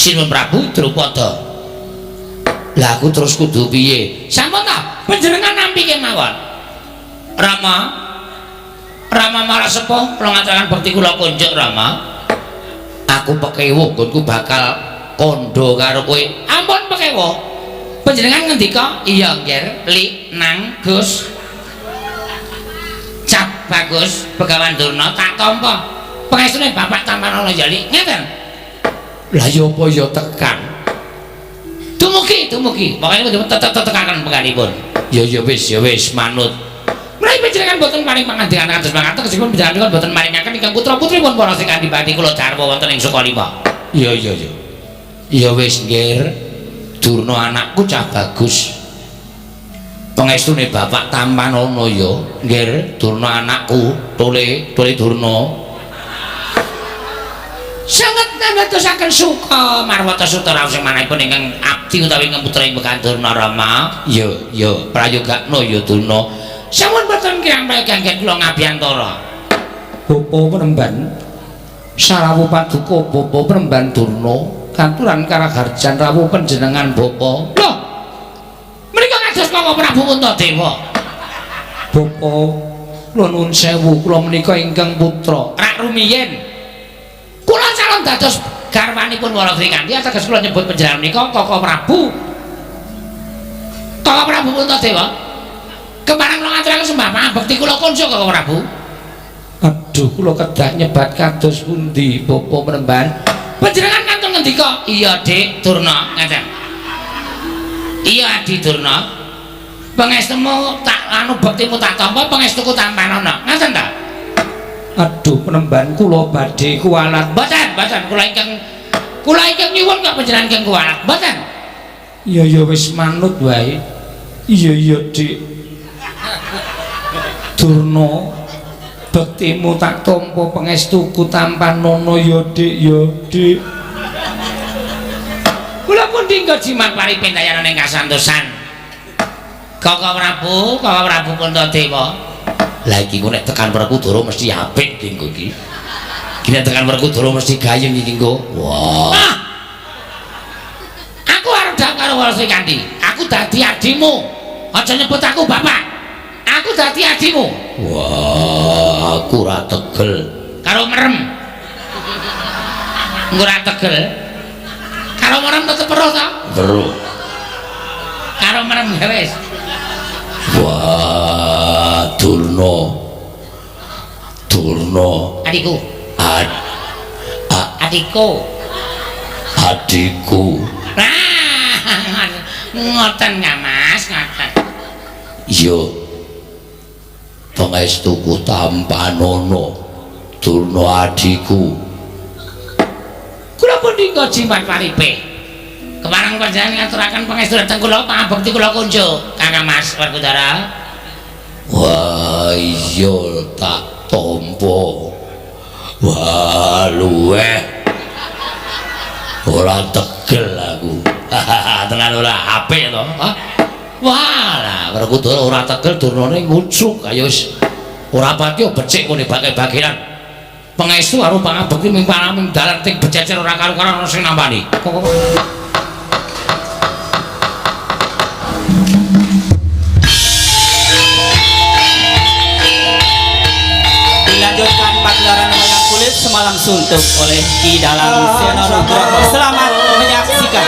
Sinuwun Prabu Drupada. Lah aku terus kudu piye? Sampun ta, panjenengan nampi kemawon. Rama, Rama marang sepuh kula ngaturaken bekti kula kunjuk Rama. Aku pekewuh nggonku bakal kandha karo kowe. Ampun pekewuh. Panjenengan ngendika? Iya, Ngger, Li, Nang, Gus. Cap bagus Begawan Durna tak tampa. Pangestune Bapak Tampanana ya, Li. Ngeten. Lah ya apa ya tekan. Dumugi, dumugi. Pokoke kudu tetep-tetekaken penggalipun. Ya ya wis, ya wis manut. Menawi panjenengan boten paring pangandikan kados makaten tegesipun panjenengan boten maringaken ingkang putra-putripun para Sri Kandhipati kula garwa wonten ing Sukalima. Iya iya iya. Ya wis, Nggir. Durna anakku cah bagus. Pangestune Bapak Tampanana ya, Nggir, Durna anakku, tole, tole Durna. Sanget ngantosaken suka marwata suta rawuh sing manahipun ingkang abdi utawi ingkang putra ing Begawan Durna Rama. Ya, ya, prayogakno ya Durna. Sampun boten kirang prayoga kula ngabiyantara. Bapa Penemban sarawuh paduka Bapa Penemban Durna katuran karaharjan rawuh panjenengan bapa. Lho. Menika kados Kaka Prabu Puntadewa. Bapa, kula nuwun sewu, kula menika ingkang putra rak rumiyin. Kula calon dados garwanipun Wara Srikandhi ateges kula nyebut panjenengan menika Kaka Prabu. Kaka Prabu Puntadewa. Kepareng kula ngaturaken sembah pangabekti kula kunjuk Kaka Prabu. Aduh, kula kedah nyebat kados pundi Bapa Penemban? Panjenengan kantun ngendika? Iya, Dik Durna, ngeten. Iya, Adi Durna. Pangestumu tak anu bektimu tak tampa, pangestuku tampanana. Ngaten ta? Aduh, Penemban kula badhe kuwalat. Mboten, mboten kula ingkang nyuwun kok panjenengan ingkang kuwalat. Mboten. Iya ya wis manut wae. Iya iya, Dik. Durna, bektimu tak tampa, pangestuku tampanana ya, Dik, ya, Dik. Kula pun dinggo jimat paripindayan ing kasantosan. Kaka Prabu, Kaka Prabu Puntadewa. Lah iki ku nek tekan Werkudara mesti apik iki engko iki. Iki nek tekan Werkudara mesti gayeng iki engko. Wah. Ah! Aku arep dak karo Wara Srikandhi. Aku dadi adimu. Aja nyebut aku bapak. Aku dadi adimu. Wah, aku ora tegel. Karo merem. Engko ora tegel. Karo merem tetep weruh ta? Weruh. Karo merem ya wis. Wah, Durna. Durna. Adikku. Adikku. Adikku. Nah, ngoten ya Mas, ngoten. Iya. Pangestuku tampanana. Durna adikku. Kula pun dinggo jimat paripe. Kepareng panjenengan ngaturaken pangestu dhateng kula, pangabekti kula kunjuk, Kakang Mas Werkudara. Wah, iya tak tampa. Wah, luweh. Ora tegel aku. Tenan ora apik to? Hah? Wah, lah Werkudara ora tegel durnane ngucuk kaya wis ora pati becik ngene bake-bakean. Pangestu karo pangabekti ming paraming dalan ting bececer ora karo-karo ana sing nampani. Dilanjutkan pagelaran wayang kulit semalam suntuk oleh Ki Dalang Seno Nugroho. Selamat menyaksikan.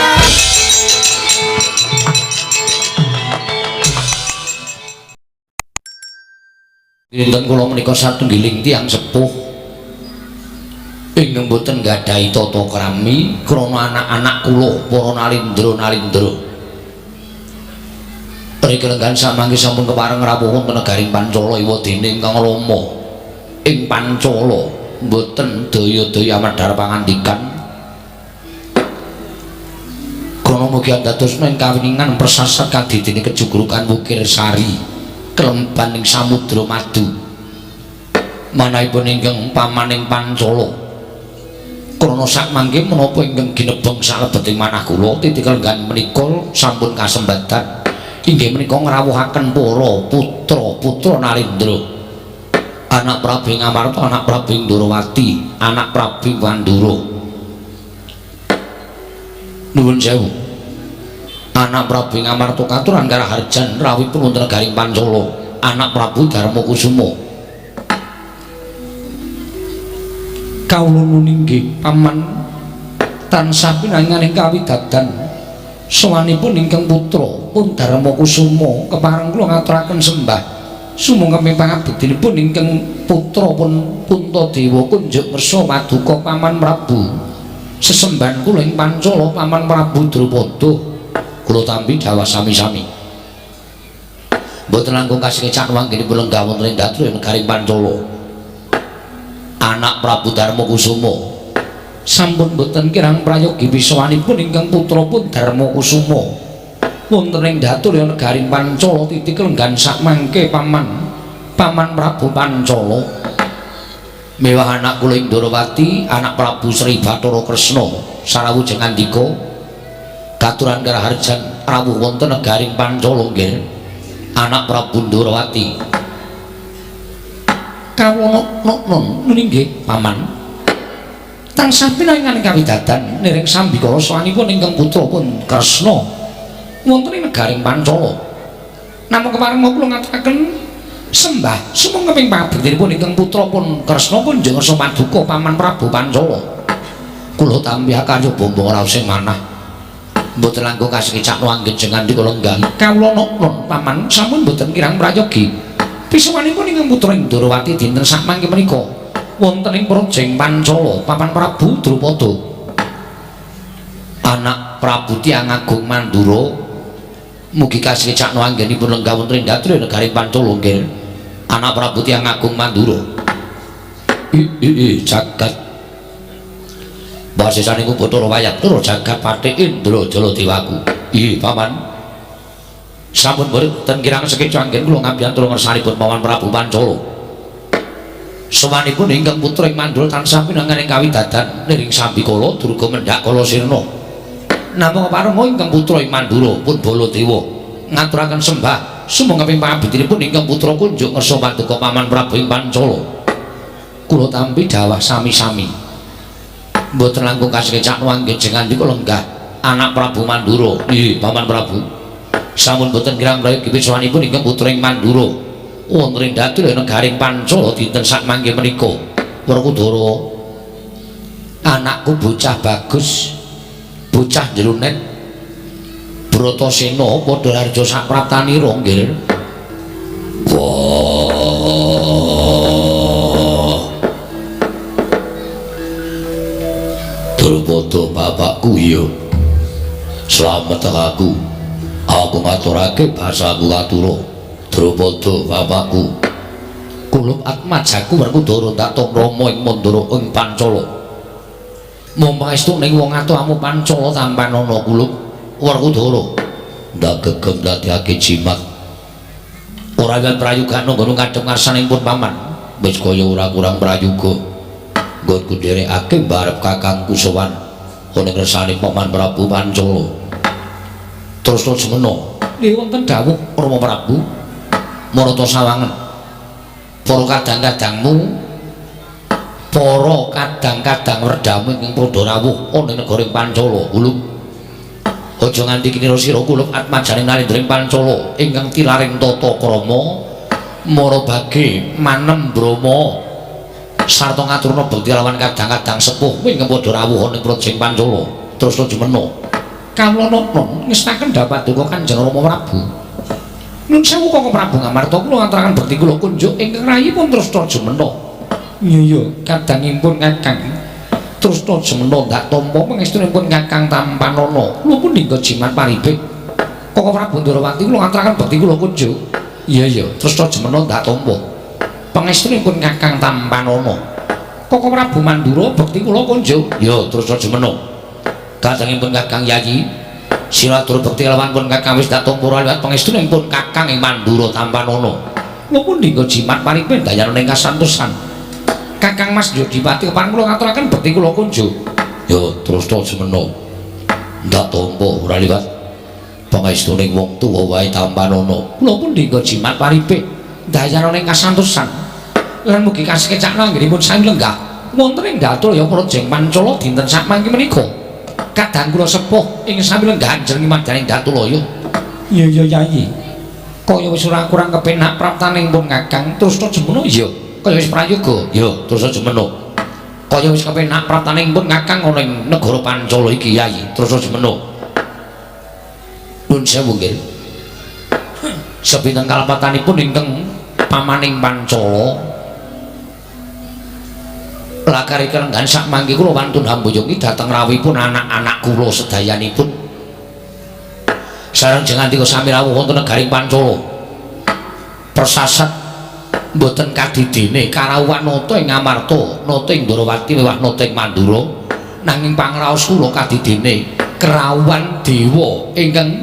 Dinten kula menika satunggiling tiyang sepuh ingkang boten nggadahi tata krami krana anak-anak kula para nalindra-nalindra. Riki lenggan samangke sampun kepareng rawuh wonten negaring Pancala iwa dene ingkang Rama ing Pancala boten daya-daya amedhar pangandikan. Krana mugi andadosna ing kawiningan persasat kadidene kejugrukan Wukir Sari kelemban ing samudra madu. Manahipun ingkang pamaning Pancala. Krana sakmangke menapa ingkang ginebeng salebeting manah kula titik lenggan menika sampun kasembatan inggih menika ngrawuhaken para putra-putra Nalendra. Anak Prabu Ngamarta, anak Prabu Ndorowati, anak Prabu Wandura. Nuwun sewu. Anak Prabu Ngamarta katuran karaharjan rawuhipun wonten negaring Pancala. Anak Prabu Darma Kusuma. Kawula nunggih paman tansah pinanganing kawidadan sowanipun ingkang putra pun Darma Kusuma kepareng kula ngaturaken sembah sumangga pangabektinipun ingkang putra pun Puntadewa kunjuk ngersa paduka Paman Prabu sesembahan kula ing Pancala Paman Prabu Drupada kula tampi dhawah sami-sami mboten langkung kasekecak wanggenipun lenggah wonten ing dhatru negaring Pancala. Anak Prabu Darma Kusuma sampun boten kirang prayogi pisawanipun ingkang putra pun Darma Kusuma wonten ing dhatur negaring Pancala titik lenggan sakmangke Paman Prabu Pancala mewah anak kula ing Ndorowati anak Prabu Sri Bathara Kresna sarawujeng ngandika katuran karaharjan rawuh wonten negaring Pancala nggih anak Prabu Ndorowati kawula noknon nggih paman tansah pinangan kawidadan niring sambikala sawanipun ingkang putra pun Kresna wonten ing negaring Pancala namung kepareng kula ngaturaken sembah sumangga ping pabektinipun ingkang putra pun Kresna kunjung ngersa paduka Paman Prabu Pancala kula tampi akarya bombong raos sing manah mboten langkung kasekecakno anggen jengandika lenggah kawula noknon paman sampun mboten kirang prayogi pisawanipun ingkang putra Ndorowati dinten sakmangke menika wonten ing Projeng Pancala Paman Prabu Drupada anak Prabu Tiyang Agung Mandura mugi kasekecakno anggenipun lenggah wonten ing dhatru negaring Pancala nggih anak Prabu Tiyang Agung Mandura i jagat basisane ku Bathara Wayah Bathara jagat Patih Indra Jala Dewaku ih paman sampun boten kirang sekeca anggen kula ngabiyantura ngersanipun Paman Prabu Pancala sowanipun ingkang putra ing Mandura tansah pinangan ing kawidadan niring sambikala durga mendhak kala sirna namung kepareng ingkang putra ing Mandura pun Baladewa ngaturaken sembah sumangga ping pangabektinipun ingkang putra kunjuk ngersa paduka Paman Prabu ing Pancala kula tampi dhawah sami-sami mboten langkung kasekecakno anggen jengandika lenggah anak Prabu Mandura nggih Paman Prabu sampun boten kirang prayogi pisawanipun ingkang putra ing Mandura wonten ing dhatru negaring Pancala dinten sakmangke menika Werkudara anakku bocah bagus bocah jerunet Bratasena padha harja sapraptanira nggih wah Drupada bapakku iya slamet aku ngaturake basaku katura Drupada bapakku kulup atmajaku Werkudara tak Rama ing Mandura ing Pancala mung pangestu ning wong atuh amu Pancala tampanana kulup Werkudara ndak gegem dadiake jimat ora yen prayugana nggon ngadhep ngarsaning pun paman wis kaya ora kurang prayuga nggonku nderekake mbarep kakangku sowan ana ngersane Paman Prabu Pancala terus semena nggih wonten dawuh Rama Prabu marata sawangen para kadang-kadangmu para kadang-kadang werdamu ingkang padha rawuh ana ing negara Pancala kulup aja nganti kinira sira kulup atmajaning narendra ing Pancala ingkang tilaring tata krama mara bage manem brama sarta ngaturna bekti lawan kadang-kadang sepuh ingkang padha rawuh ana ing Projeng Pancala terus jumena kawula noknon ngestaken paduka Kanjeng Rama Prabu. Nun sewu Kakang Prabu Ngamarta kula ngaturaken bekti kula kunjuk ingkang rayipun Tresna Jumena. Iya iya kadangipun Kakang Tresna Jumena ndak tampa pangestunipun Kakang tampanana. Kula pun ningga jimat paribik. Kakang Prabu Ndorowati kula ngaturaken bekti kula kunjuk. Iya iya Tresna Jumena ndak tampa pangestunipun Kakang tampanana. Kakang Prabu Mandura bekti kula kunjuk. Ya Tresna Jumena. Kadangipun Kakang Yayi siratur bekti lawan pun Kakang wis tak tampa liwat pangestunipun Kakang ing Mandura tampanana. Kula pun ningga jimat paripin dayana ing kasantosan. Kakang Mas Yodipati kepareng kula ngaturaken bekti kula kunjuk. Ya Tresna Jumena ndak tampa ora liwat pangestuning wong tuwa wae tampanana. Kula pun ningga jimat paripin dayana ing kasantosan. Lan mugi kasekecakna anggenipun sami lenggah wonten ing Datul ya Projeng Pancala dinten sakmangke menika. Kadang kula sepuh ing sami lenggah jeneng madaning Datulaya. Iya iya Yayi. Kaya wis ora kurang kepenak praptaning pun Kakang terus to jemeno iya. Kaya wis prayoga iya terus to jemeno. Kaya wis kepenak praptaning pun Kakang ana ing negara Pancala iki Yayi terus to jemeno. Nuwun sewu nggih. Sepinten kalepatanipun ingkang pamaning Pancala lakari kerenggan sak mangke kula wantun hamboyongi dhateng rawuhipun anak-anak kula sedayanipun sareng jengandika sami rawuh wonten negaring Pancala persasat mboten kadidene karawuhan nata ing Amarta nata ing Ndrawati miwah nata ing Mandura nanging pangraos kula kadidene kerawuhan dewa ingkang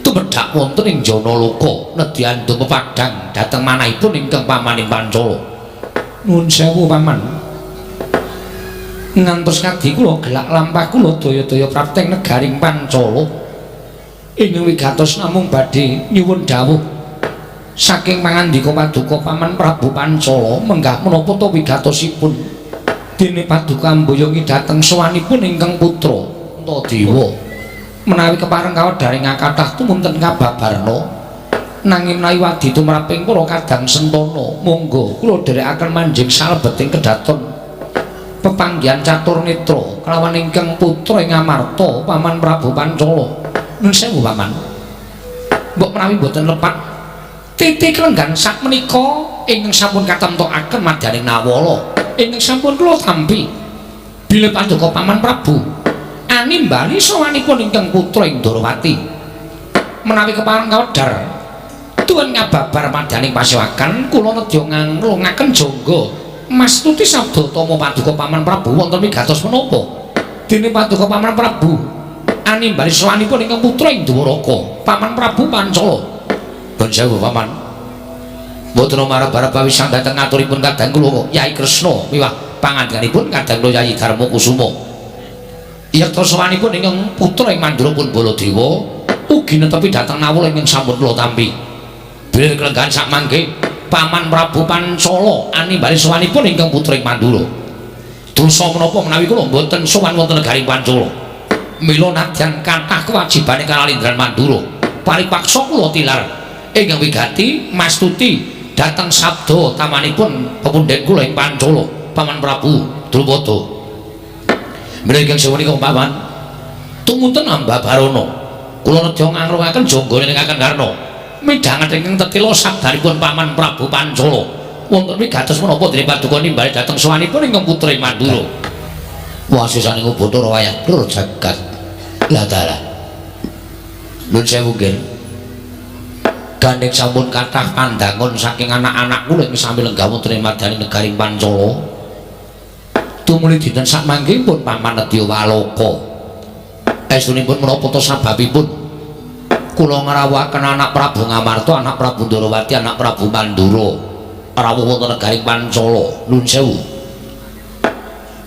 tumedhak wonten ing Janaloka nedya andum pepadhang dhateng manahipun ingkang pamaning Pancala. Nuwun sewu paman. Ngantos kadi kula gelak lampah kula daya-daya prapteng negaring Pancala ing wigatos namung badhe nyuwun dawuh saking pangandika paduka Paman Prabu Pancala menggah menapa ta wigatosipun dene paduka amboyongi dhateng sowanipun ingkang putra Antadewa menawi kepareng kawedharing kathah tumunten kababarna nanging menawi wadi tumraping para kadang sentana monggo kula dherekaken manjing salebeting kedaton pepanggihan catur netra kelawan ingkang putra ing Amarta Paman Prabu Pancala. Nuwun sewu paman. Mbok menawi mboten lepat titik lenggan sak menika ingkang sampun katemtokaken madyaning nawala ingkang sampun kula tampi bilih paduka Paman Prabu animbali sowanipun ingkang putra ing Ndrawati menawi kepareng kawedhar tuwin ngababar madyaning pasewakan kula nedya nganglungaken jangga mastuti sabda tama paduka Paman Prabu wonten wigatos menapa dene paduka Paman Prabu animbali sowanipun ingkang putra ing Dwaraka Paman Prabu Pancala. Nuwun sewu paman. Mboten marep-arep pawisang dhateng ngaturipun kadang kula Yai Kresna miwah pangandikanipun kadang kula Yai Darma Kusuma. Yekta sowanipun ingkang putra ing Mandura pun Baladewa ugi netepi dhateng nawala ingkang sampun kula tampi. Bilih kelenggahan sak mangke Paman Prabu Pancala animbali sowanipun ingkang putra ing Mandura. Dosa menapa menawi kula mboten sowan wonten negaring Pancala. Mila nadyan kathah kewajibane Kalindran Mandura, paripaksa kula tilar ingkang wigati mastuti dhateng sabda tamanipun pepundhen kula ing Pancala, Paman Prabu Drupada. Mila ingkang sewu nika Paman, tumunten ambabarana kula nedya ngangrungaken jangga ing Karna. Midhanget ingkang tetila sabdanipun Paman Prabu Pancala wonten wigatos menapa dene paduka nimbali dhateng sowanipun ingkang putra ing Mandura. Wasisaning Bathara wayah blur jagat. Lah dalah. Nuwun sewu nggih. Gandeng sampun kathah pandangon saking anak-anak kula ing sami lenggah wonten ing madyaning negaring Pancala. Tumuli dinten sakmangke pun Paman nedya waloka. Estunipun menapa ta sababipun kula ngrawuhaken anak Prabu Ngamarta, anak Prabu Ndrawati, anak Prabu Mandura rawuh wonten negaring Pancala. Nuwun sewu.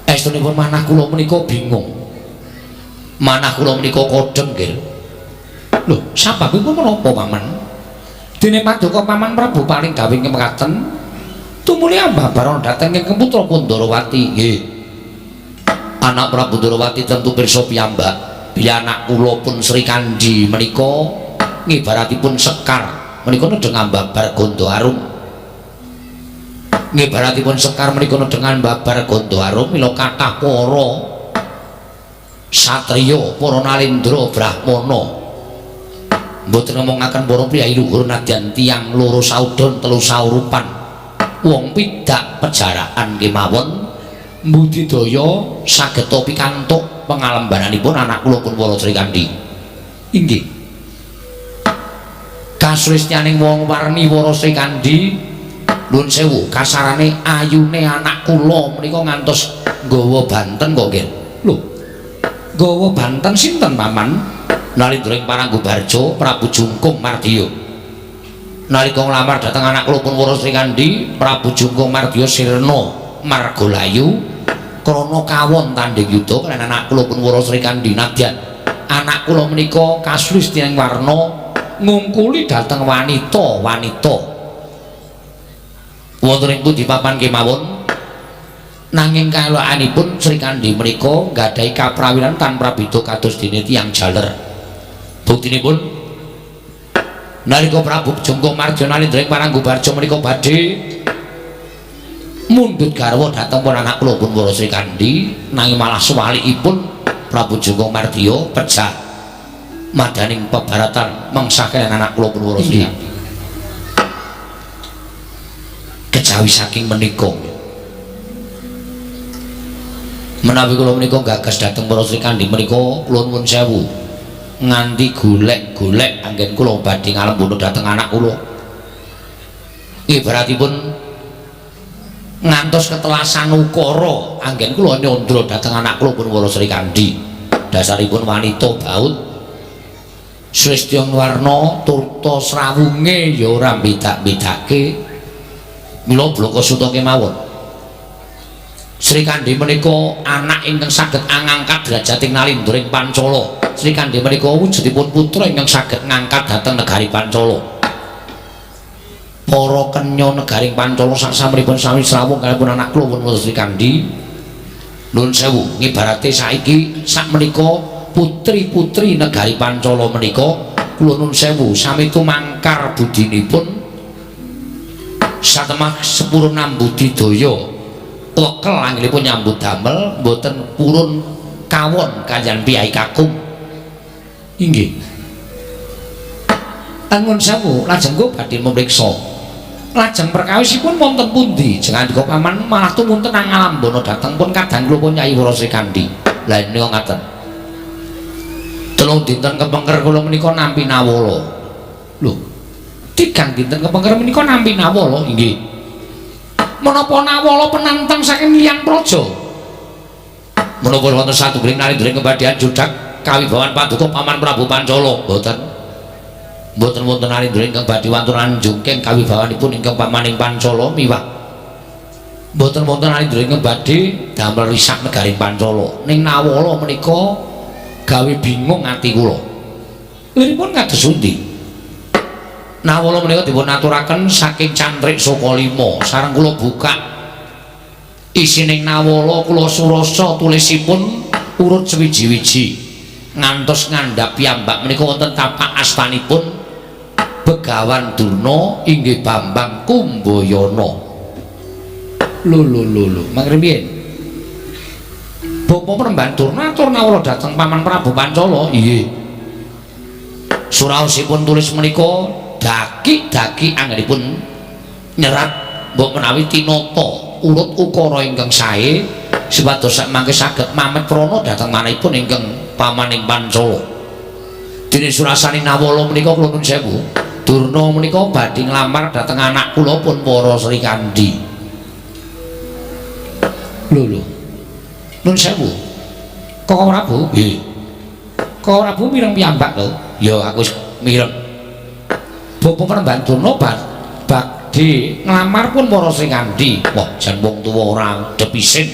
Estunipun manah kula menika bingung. Manah kula menika kodheng nggih. Lho, sababipun menapa Paman? Dene paduka Paman Prabu paling gawe mekaten tumuli ambabarana dhateng ingkang putra Kundrawati. Nggih. Anak Prabu Ndrawati tentu pirsa piyambak bilih anak kula pun Sri Kandi menika ngibaratipun sekar menika nedheng ambabar Ganda Arum. Ngibaratipun sekar menika nedheng ambabar Ganda Arum mila kathah para satriya, para nalendra brahmana. Mboten ngomongaken para priyayi luhur nadyan tiyang loro saudon telu saurupan wong pidak pejaraan kemawon mbudidaya saged pikantuk pengalembananipun anak kula pun para Sri Kandi. Inggih. Kasulistyaning wong warni para Sri Kandi nuwun sewu kasarane ayune anak kula menika ngantos nggawa banten kok nggih. Lho. Nggawa banten sinten Paman? Nalindra ing Paranggubarja Prabu Jungkung Mardiya. Nalika nglamar dhateng anak kula pun para Sri Kandi, Prabu Jungkung Mardiya sirna margalayu krana kawon tandhing yuda kaliyan anak kula pun para Sri Kandi nadyan anak kula menika kasulistyaning warna ngungkuli dhateng wanita-wanita. Wonten ing pundi papan kemawon? Nanging kaelokanipun Srikandhi menika nggadahi kaprawiran tan prabeda kados dene tiyang jaler. Buktinipun nalika Prabu Jungkung Marjana Nalindra ing Paranggubarja menika badhe mundhut garwa dhateng pun anak kula pun para Srikandhi, nanging malah suwalikipun Prabu Jungkung Mardya pejah madaning pebaratan mengsah kaliyan anak kula pun para Srikandhi. Kejawi saking menika menawi kula menika gagas dhateng para Srikandhi menika kula nuwun sewu nganti golek-golek anggen kula badhe ngalembono dhateng anak kula. Ibaratipun ngantos ketelasan ukara anggen kula nyandra dhateng anak kula pun para Srikandhi. Dasaripun wanita baut srestya warna turta srawunge ya ora bedak-bedake, mila blaka suta kemawon. Srikandhi menika anak ingkang saged angangkat derajating Nalindra ing Pancala. Srikandhi menika wujudipun putra ingkang saged ngangkat dhateng negari Pancala. Para kenya negaring Pancala saksampunipun sami srawung kalihipun anak kula pun Srikandhi. Nuwun sewu, ngibarate saiki sakmenika putri-putri negari Pancala menika kula nuwun sewu sami tumangkar budinipun satemah sepurun nambudidaya wekel anggenipun nyambut damel mboten purun kawon kaliyan piyai kakung. Inggih. Nuwun sewu, lajeng kula badhe mriksa. Lajeng perkawisipun wonten pundi? Jengandika paman malah tumunten ngalambana dhateng pun kadang kula pun Nyai Wara Srikandhi. Lah menika ngaten. 3 dinten kepengker kula menika nampi nawala. Lho, 3 dinten kepengker menika nampi nawala? Inggih. Menapa nawala penantang saking liyan praja? Menapa wonten satunggiling nalindra kebadhian judak kawibawan paduka paman Prabu Pancala? Mboten. Mboten wonten nalindra ingkang badhe wantun anjungking kawibawanipun ingkang pamaning Pancala miwah mboten wonten nalindra ingkang badhe damel risak negaring Pancala. Ning nawala menika gawe bingung ati kula. Liripun kados pundi? Nawala menika dipun aturaken saking cantrik Sukalima. Sareng kula buka isining nawala kula surasa tulisipun urut sewiji-wiji ngantos ngandhap piyambak menika wonten tapak astanipun Begawan Durna inggih Bambang Kumbayana. Lho lho lho lho, mangke piye? Bapak Penemban Durna atur nawala dhateng Paman Prabu Pancala. Inggih. Suraosipun tulis menika daki-daki anggenipun nyerat mbok menawi tinata urut ukara ingkang sae supados mangke saged mamet prana dhateng manahipun ingkang pamaning Pancala. Dene surasane nawala menika kula nuwun sewu, Durna menika badhe nglamar dhateng anak kula pun para Srikandhi. Lho lho. Nuwun sewu. Koko Prabu? Nggih. Koko Prabu mireng piyambak lho. Ya aku wis mireng. Bapak Penemban Durna badhe nglamar pun para Srikandhi. Wah, jan wong tuwa ora depisin.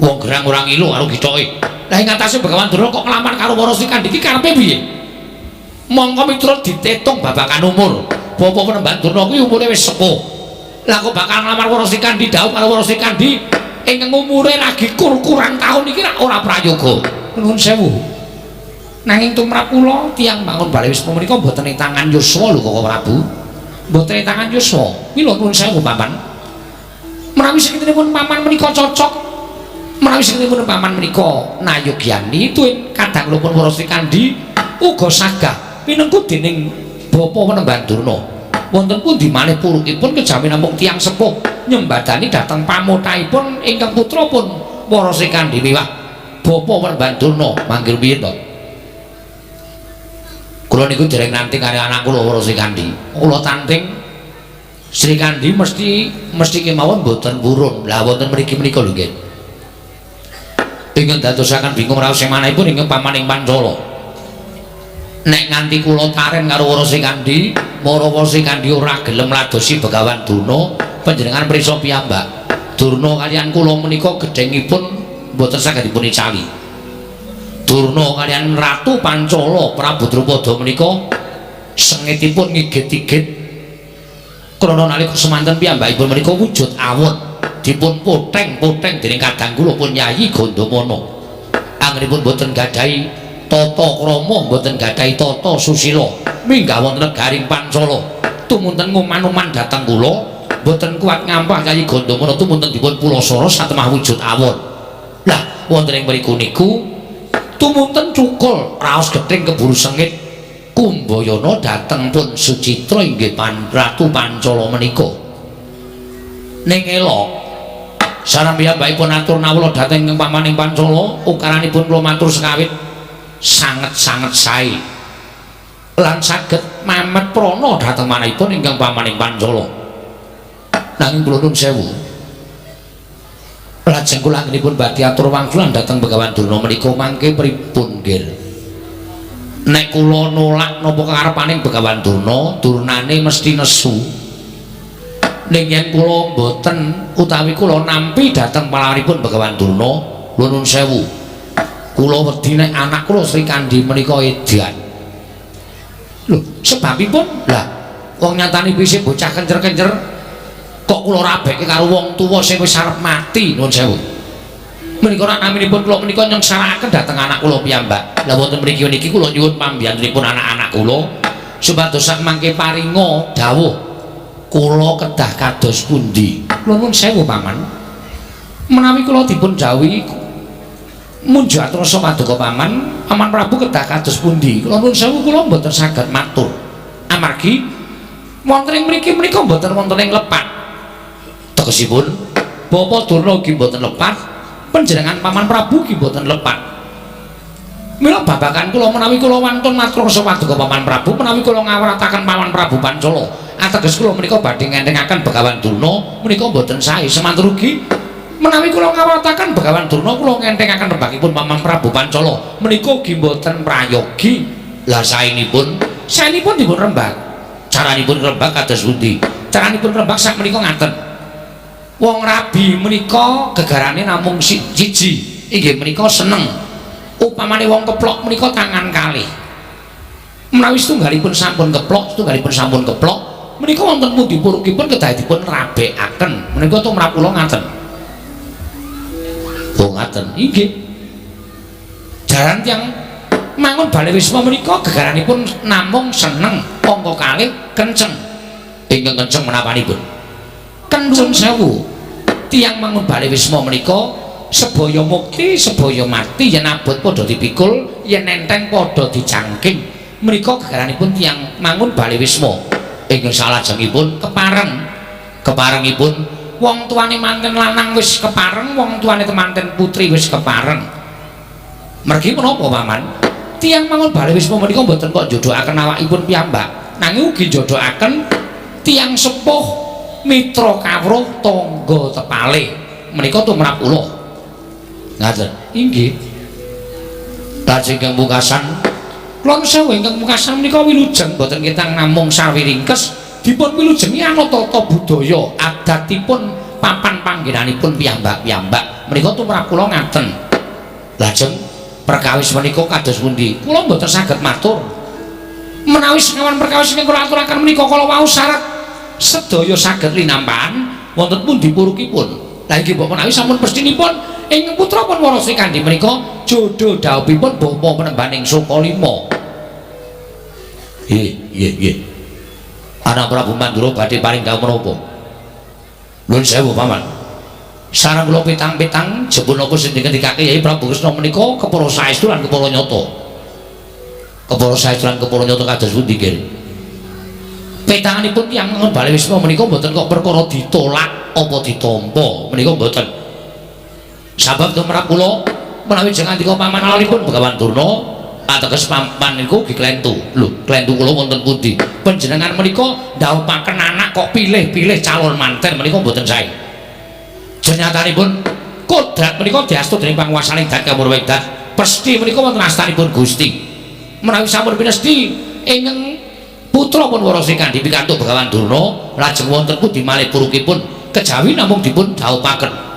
Wong gerang ora ngilu karo githoke. Lah ing atase Begawan Durna kok nglamar karo para Srikandhi iki karepe piye? Mongko miturut ditetung babagan umur. Bapak Penemban Durna kuwi umure wis sepuh. Lah kok bakal nglamar para Srikandhi dhaup karo para Srikandhi ingkang umure lagi kur-kuran taun iki ora prayoga. Nuwun sewu. Nanging tumrap kula tiyang bangun bale wisma menika mboten ing tangan yuswa lho Koko Prabu. Mboten ing tangan yuswa. Mila nuwun sewu paman. Menawi sakintenipun paman menika cocok, menawi sakintenipun paman menika nayogyani tuwin kadang kula pun para Srikandhi uga sagah pinengku dening Bapak Penemban Durna. Wonten pundi malih purukipun kejawi namung tiyang sepuh nyembadani dhateng pamotahipun ingkang putra pun para Srikandhi miwah Bapak Penemban Durna manggil piye to? Kula niku dereng nanti karo anak kula para Srikandhi. Kula tanting Srikandhi mesti kemawon mboten purun. Lah wonten mriki menika lho nggih. Ingkang dadosaken bingung raos sing manahipun ingkang pamaning Pancala. Nek nganti kula taren karo para Srikandhi, para Srikandhi ora gelem ladosi Begawan Durna, panjenengan prisa piyambak. Durna kaliyan kula menika gedhengipun mboten saged dipun icali. Durna kaliyan Ratu Pancala Prabu Drupada menika sengitipun ngigit-igit krana nalika semanten piyambakipun menika wujud awon. dipun poteng-poteng dening kadang kula pun Yayi Gandamana. Anggenipun boten gadahi tata krama, boten gadahi tata susila, minggah wonten negaring Pancala. Tumunten nguman-uman dhateng kula, boten kuat ngampah Yayi Gandamana tumunten dipun pulasara satemah wujud awon. Lah wonten ing mriku niku tumunten cukul raos gething keburu sengit Kumbayana dhateng pun Sucitra inggih Ratu Pancala menika. Ning elok sareng piyambakipun atur nawala dhateng ing pamaning Pancala, ukaranipun kula matur sekawit sanget-sanget sae lan saged mamet prana dhateng manahipun ingkang pamaning Pancala. Nanging kula nuwun sewu, lajeng kula anggenipun badhe atur wangsulan dhateng Begawan Durna menika mangke pripun nggih? Nek kula nolak napa kekarepaning Begawan Durna, durnane mesti nesu. Ning yen kula mboten utawi kula nampi dhateng palawanipun Begawan Durna, nuwun sewu, kula wedi nek anak kula Srikandhi menika edan. Lho, sebabipun? Lah, wong nyatane isih bocah kencer-kencer kok kula rabeke karo wong tuwa sing wis arep mati, nuwun sewu. Menika rak naminipun kula menika nyengsarakaken dhateng anak kula piyambak. Lah wonten mriki niki kula nyuwun pambiyantunipun anak-anak kula supados sak mangke paringa dawuh kula kedah kados pundi. Kula nuwun sewu, Paman. Menawi kula dipun dawuhi munjat rasa paduka Paman, Paman Prabu kedah kados pundi? Kula nuwun sewu, kula mboten saged matur. Amargi wonten ing mriki menika mboten wonten ing lepat. Tegesipun Bapak Durna ugi mboten lepat, panjenengan Paman Prabu ugi mboten lepat. Mila babagan kula menawi kula wantun matur rasa paduka Paman Prabu, menawi kula ngawrataken Paman Prabu Pancala, ateges kula menika badhe ngentengaken Begawan Durna menika mboten sae. Semanten ugi menawi kula ngawrataken Begawan Durna, kula ngentengaken rembagipun Paman Prabu Pancala menika ugi mboten prayogi. Lah saenipun, saenipun dipun rembag. Caranipun rembag kados pundi? Caranipun rembag sak menika ngaten. Wong rabi menika gegarane namung siji, inggih menika seneng. Upamane wong keplok menika tangan kalih. Menawi setunggalipun sampun keplok, setunggalipun sampun keplok, menika wonten pundi purukipun kedah dipun rabekaken. Menika tumrap kula ngaten. Oh ngaten, inggih. Jaran tiyang mangun bale wisma menika gegaranipun namung seneng, angka kalih kenceng. Ingkang kenceng menapanipun? Kenceng sewu. Tiyang mangun bale wisma menika sebaya mukti, sebaya mati, yen abot padha dipikul, yen enteng padha dijangking. Menika gegaranipun tiyang mangun bale wisma. Ingkang salajengipun kepareng. Keparengipun wong tuane manten lanang wis kepareng, wong tuane temanten putri wis kepareng. Mergi menapa, Paman? Tiyang mangun bale wisma menika mboten kok njodohaken awakipun piyambak, nanging ugi njodohaken tiyang sepuh, mitra kawruh, tangga tepale. Menika tumrap kula. Ngaten. Inggih. Lajeng ingkang pungkasan, kula sewu ingkang pungkasan menika wilujeng mboten ketang namung sarwi ringkes, dipun wilujengi ana tata budaya adatipun papan panggenanipun piyambak-piyambak. Menika tumrap kula ngaten. Lajeng perkawis menika kados pundi? Kula mboten saged matur. Menawi sekawan perkawis ingkang kula aturaken menika kala wau syarat sedaya saged linampahan wonten pundi purukipun. Lah inggih mbok menawi sampun pestinipun ing putra pun Wara Srikandhi menika jodho dhawuhipun Bapa Penembaning Sukalima. Nggih, nggih, nggih. Anak Prabu Mandura badhe paring dawuh menapa? Nuwun sewu, Paman. Sareng kula pitang-pitang jebul napa sing dingendikake Yai Prabu Kresna menika kepara saestu lan kepara nyata. Kepara saestu lan kepara nyata kados pundi, nggih? Petanganipun tiyang mangun bale wisma menika mboten kok perkara ditolak apa ditampa, menika mboten. Sabab tumrap kula menawi jeng andika paman alipun Begawan Durna ateges paman niku ugi klentu. Lho, klentu kula wonten pundi? Panjenengan menika ndhawuhaken anak kok pilih-pilih calon manten menika mboten sae. Jenyatanipun kodrat menika diastu dening panguwasaning Dat Kamurwa Dat. Pesti menika wonten astanipun Gusti. Menawi sampun pinesti ingkang putra pun Wara Srikandhi pikantuk Begawan Durna, lajeng wonten pundi malih purukipun kejawi namung dipun dhawuhaken.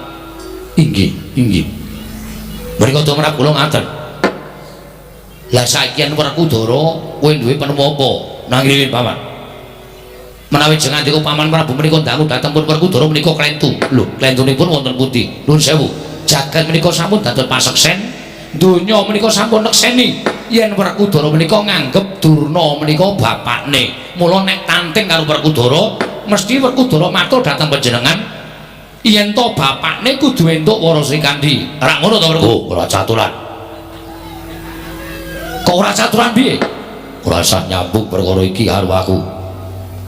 Inggih, inggih. Menika tumrap kula ngaten. Lah saiki yen Werkudara kowe duwe penemu apa? Nanging Paman. Menawi jeng andika Paman Prabu menika dangu dhateng pun Werkudara menika klentu. Lho, klentunipun wonten pundi? Nuwun sewu. Jagat menika sampun dados paseksen, donya menika sampun nekseni yen Werkudara menika nganggep Durna menika bapakne. Mula nek tanting karo Werkudara, mesti Werkudara matur dhateng panjenengan yen to bapakne kudu entuk Wara Srikandhi. Ora ngono to, Werkudara? Oh, ora caturan. Kok ora caturan piye? Ora usah nyambung perkara iki karo aku.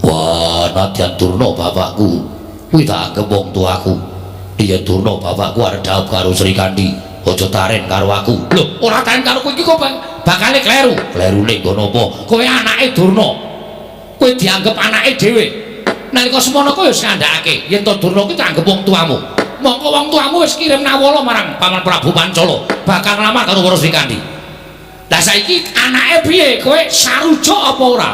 Wah, nadyan Durna bapakku kuwi tak anggep wong tuaku. Iya, Durna bapakku arep dhaup karo Srikandhi, aja taren karo aku. Lho, ora taren karo kowe iki kok bakale kleru. Klerune nggo napa? Kowe anake Durna. Kowe dianggep anake dhewe. Nalika semono kowe wis ngandhakake yen to Durna kuwi tak anggep wong tuamu. Mongko wong tuamu wis kirim nawala marang Paman Prabu Pancala, bakal nglamar karo Wara Srikandhi. Lah saiki anake piye? Kowe sarujuk apa ora?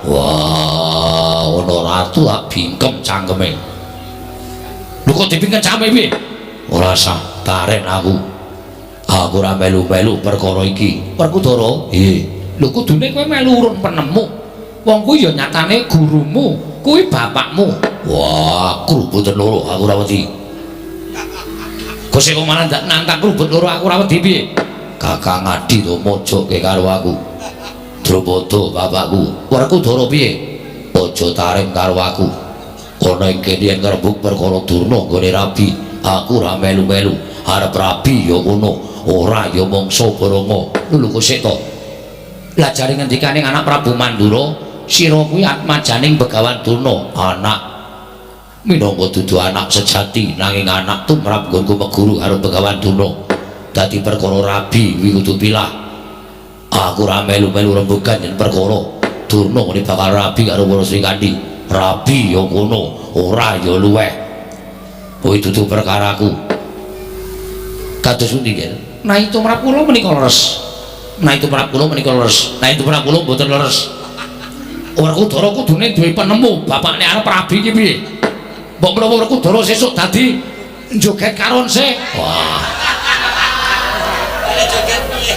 Wah, ana ratu tak bingkem cangkeme. Lho kok dibingkem cangkeme piye? Ora sah taren aku. Aku ora melu-melu perkara iki. Werkudara? Nggih. Lho kudune kowe melu urun penemu. Wong kuwi ya nyatane gurumu, kuwi bapakmu. Wah, krubut loro aku ora wedi. Kok sik malah ndak nantang krubut loro aku ora wedi piye? Kakang Adi to mojoke karo aku. Drupada bapakku. Werkudara piye? Aja tareng karo aku. Ana ing kene yen ngrembug perkara Durna nggone rabi, aku ora melu-melu. Arep rabi ya kono, ora ya mangsa baranga. Lho kok sik to? Lah jare ngendikane anak Prabu Mandura, sira kuwi atmajaning Begawan Durna, anak minangka dudu anak sejati nanging anak tumrap nggonku meguru karo Begawan Durna. Dadi perkara rabi kuwi kudu pilah. Aku ora melu-melu rembugan yen perkara Durna ngene bakal rabi karo Wara Srikandhi. Rabi ya kono, ora ya luweh. Kuwi dudu perkaraku. Kados pundi, Ger? Nah tumrap kula menika leres. Nah tumrap kula menika leres. Nah tumrap kula mboten leres. Werkudara kudune duwe penemu, bapakne arep rabi iki piye? Mbok menawa Werkudara sesuk dadi joget karon sik. Wah. Joget piye?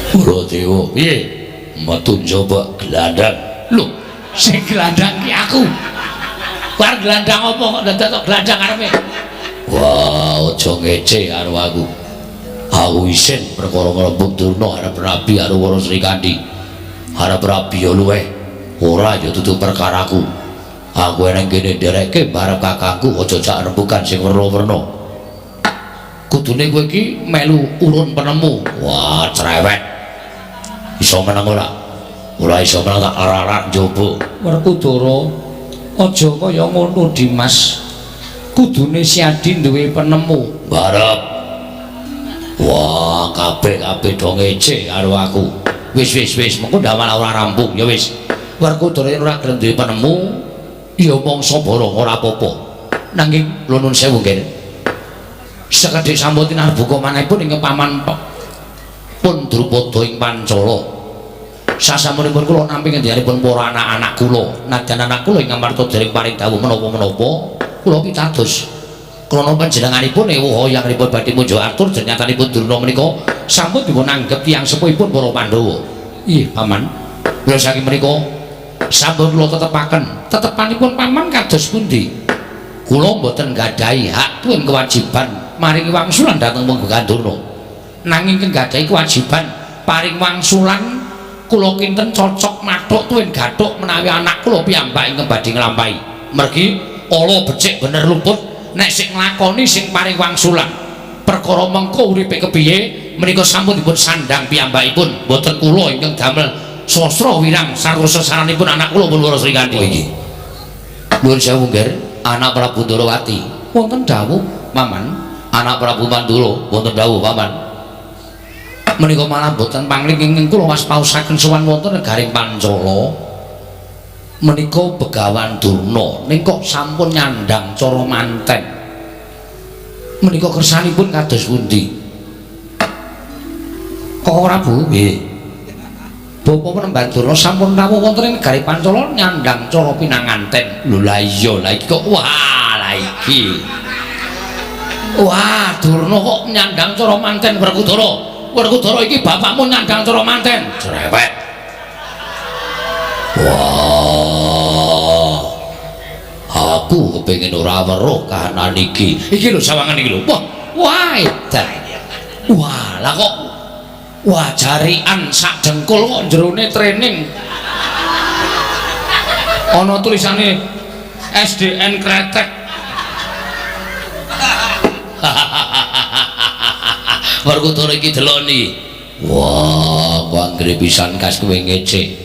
Baladewa, piye? Metu njaba gelandang. Lho, sing gelandang ki aku. War gelandang apa kok dadak tok gelandang karepe? Wah, aja ngece karo aku. Aku isin perkara ngrembug Durna arep rabi karo Wara Srikandhi. Arep rabi ya luweh, ora ya dudu perkaraku. Aku eneng kene ndereke barep kakangku aja jak rembugan sing werna-werna. Kudune kowe iki melu urun penemu. Wah, cerewet. Iso meneng ora? Ora iso meneng tak rarak njaba. Werkudara, aja kaya ngono, Dimas. Kudune Siadi duwe penemu. Barep. Wah, kabeh-kabeh do ngece karo aku. Wis wis wis, mengko ndak malah ora rampung ya wis. Werkudara yen ora gelem duwe penemu, ya mangsa barang ora apa-apa. Nanging lho nun sewu nggih. Sekedhik sampun tinarbuka manahipun ing paman pun Drupada ing Pancala. Sasampunipun kula nampi ngendikanipun para anak-anak kula, nadyan anak kula ing amarta dereng paring dawuh menapa-menapa, kula pitados. Krana panjenenganipun ewuh yangripun badhe munjuk atur jenyatanipun Durna menika sampun dipun anggep tiyang sepuhipun para Pandhawa. Ih, Paman. Kula saking menika sampun kula tetepaken. Tetepanipun Paman kados pundi? Kula mboten nggadahi hak tuwin kewajiban maringi wangsulan dhateng wong Begawan Durna. Nanging nggadahi kewajiban paring wangsulan kula kinten cocok mathuk tuwin gathuk menawi anak kula piyambak ingkang badhe nglampahi. Mergi ala becik bener luput nek sing nglakoni sing paring wangsulan. Perkara mengko uripe kepiye menika sampun dipun sandhang piyambakipun, mboten kula ingkang damel sastra wirang sarta sesaranipun anak kula pun Wara Srikandhi. Oh iki. Nuwun sewu, Nger, anak Prabu Ndorowati. Wonten dawuh, Paman. Anak Prabu Mandura, wonten dawuh, Paman. Menika malah boten pangling ingkang kula waspaosaken sowan wonten negaring Pancala. Menika Begawan Durna ning kok sampun nyandang cara manten. Menika kersanipun kados pundi? Koko Prabu? Nggih. Bapak Penemban Durna sampun rawuh wonten ing negari Pancala nyandang cara pinanganten. Lho lah iya, lah iki kok wah lah iki. Wah, Durna kok nyandang cara manten Werkudara. Werkudara iki bapakmu nyandang cara manten. Cerewet. Wah, Aku kepengin ora weruh kahanan iki. Iki lho sawangan iki lho. Wah, wah edan. Wah, lah kok wah jarian sak dengkul kok jerone training. Ana tulisane SDN Kretek. Werkudara iki deloni. Wah, kok anggere pisan kas kowe ngece.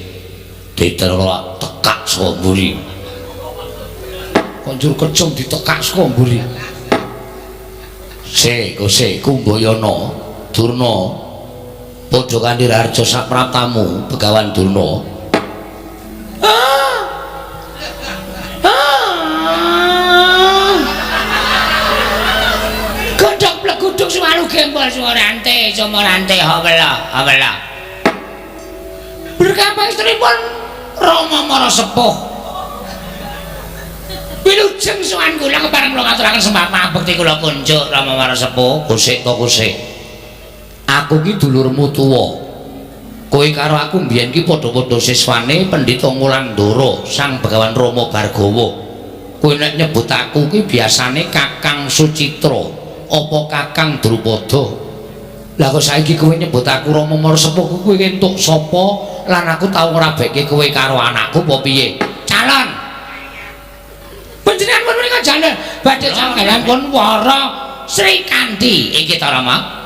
Diterolak tekak saka mburi. Kok njur kejong ditekak saka mburi. Se, kose Kumbayana, Durna. Padha kanthi raharja sak praptamu, Begawan Durna. Godhog plegudug suwalu gembol suwarante, sumarante hawela, hawela. Berkah pangestunipun Rama Mara Sepuh. Wilujeng sowan kula kepareng kula ngaturaken sembah pangabekti kula kunjuk Rama Mara Sepuh. Kusik to kusik. Aku ki dulurmu tuwa. Kowe karo aku mbiyen ki padha-padha siswane Pendhita Ngulandara, Sang Begawan Rama Bargawa. Kowe nek nyebut aku ki biasane Kakang Sucitra apa Kakang Drupada. Lah kok saiki kowe nyebut aku Rama Mara Sepuh, kowe entuk sapa lan aku tau ngrabekke kowe karo anakku apa piye? Calon. Panjenengan pun menika jaler badhe pun Wara Sri Kandi. Inggih ta Rama?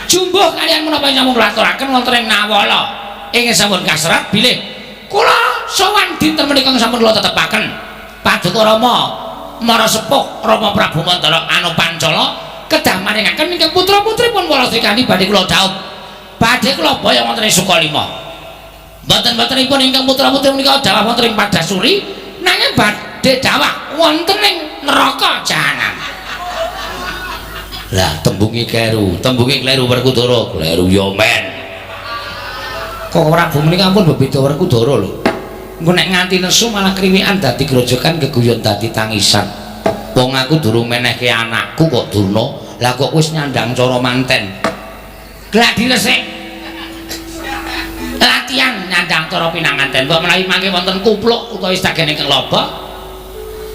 Jumbuh kalian menapa sampun kula aturaken wonten ing Nawala. Ing sampun kaserat bilih kula sowan dinten menika sampun kula tetepaken. Paduka Rama Mara Sepuh Rama Prabu Mandala Anu Pancala kedah maringaken ingkang putra-putripun Wara Sri Kandi badhe kula dhaup. Badhe kula boyong wonten ing Sukalima. Mboten-mbotenipun ingkang putra-putri menika dhawah wonten ing Padasuri nanging badhe dhawah wonten ing neraka jahanam. Lah tembunge kleru, tembunge kleru Werkudara, kleru ya men. Kok Prabu menika ampun bebeda Werkudara lho. Engko nek nganti nesu malah kriwikan dadi grojogan geguyon dadi tangisan. Wong aku durung menehke anakku kok Durna, lah kok wis nyandang cara manten. Gladi resik. Latihan nyandang cara pinanganten. Mbok menawi mangke wonten kupluk utawi sedagen ingkang loba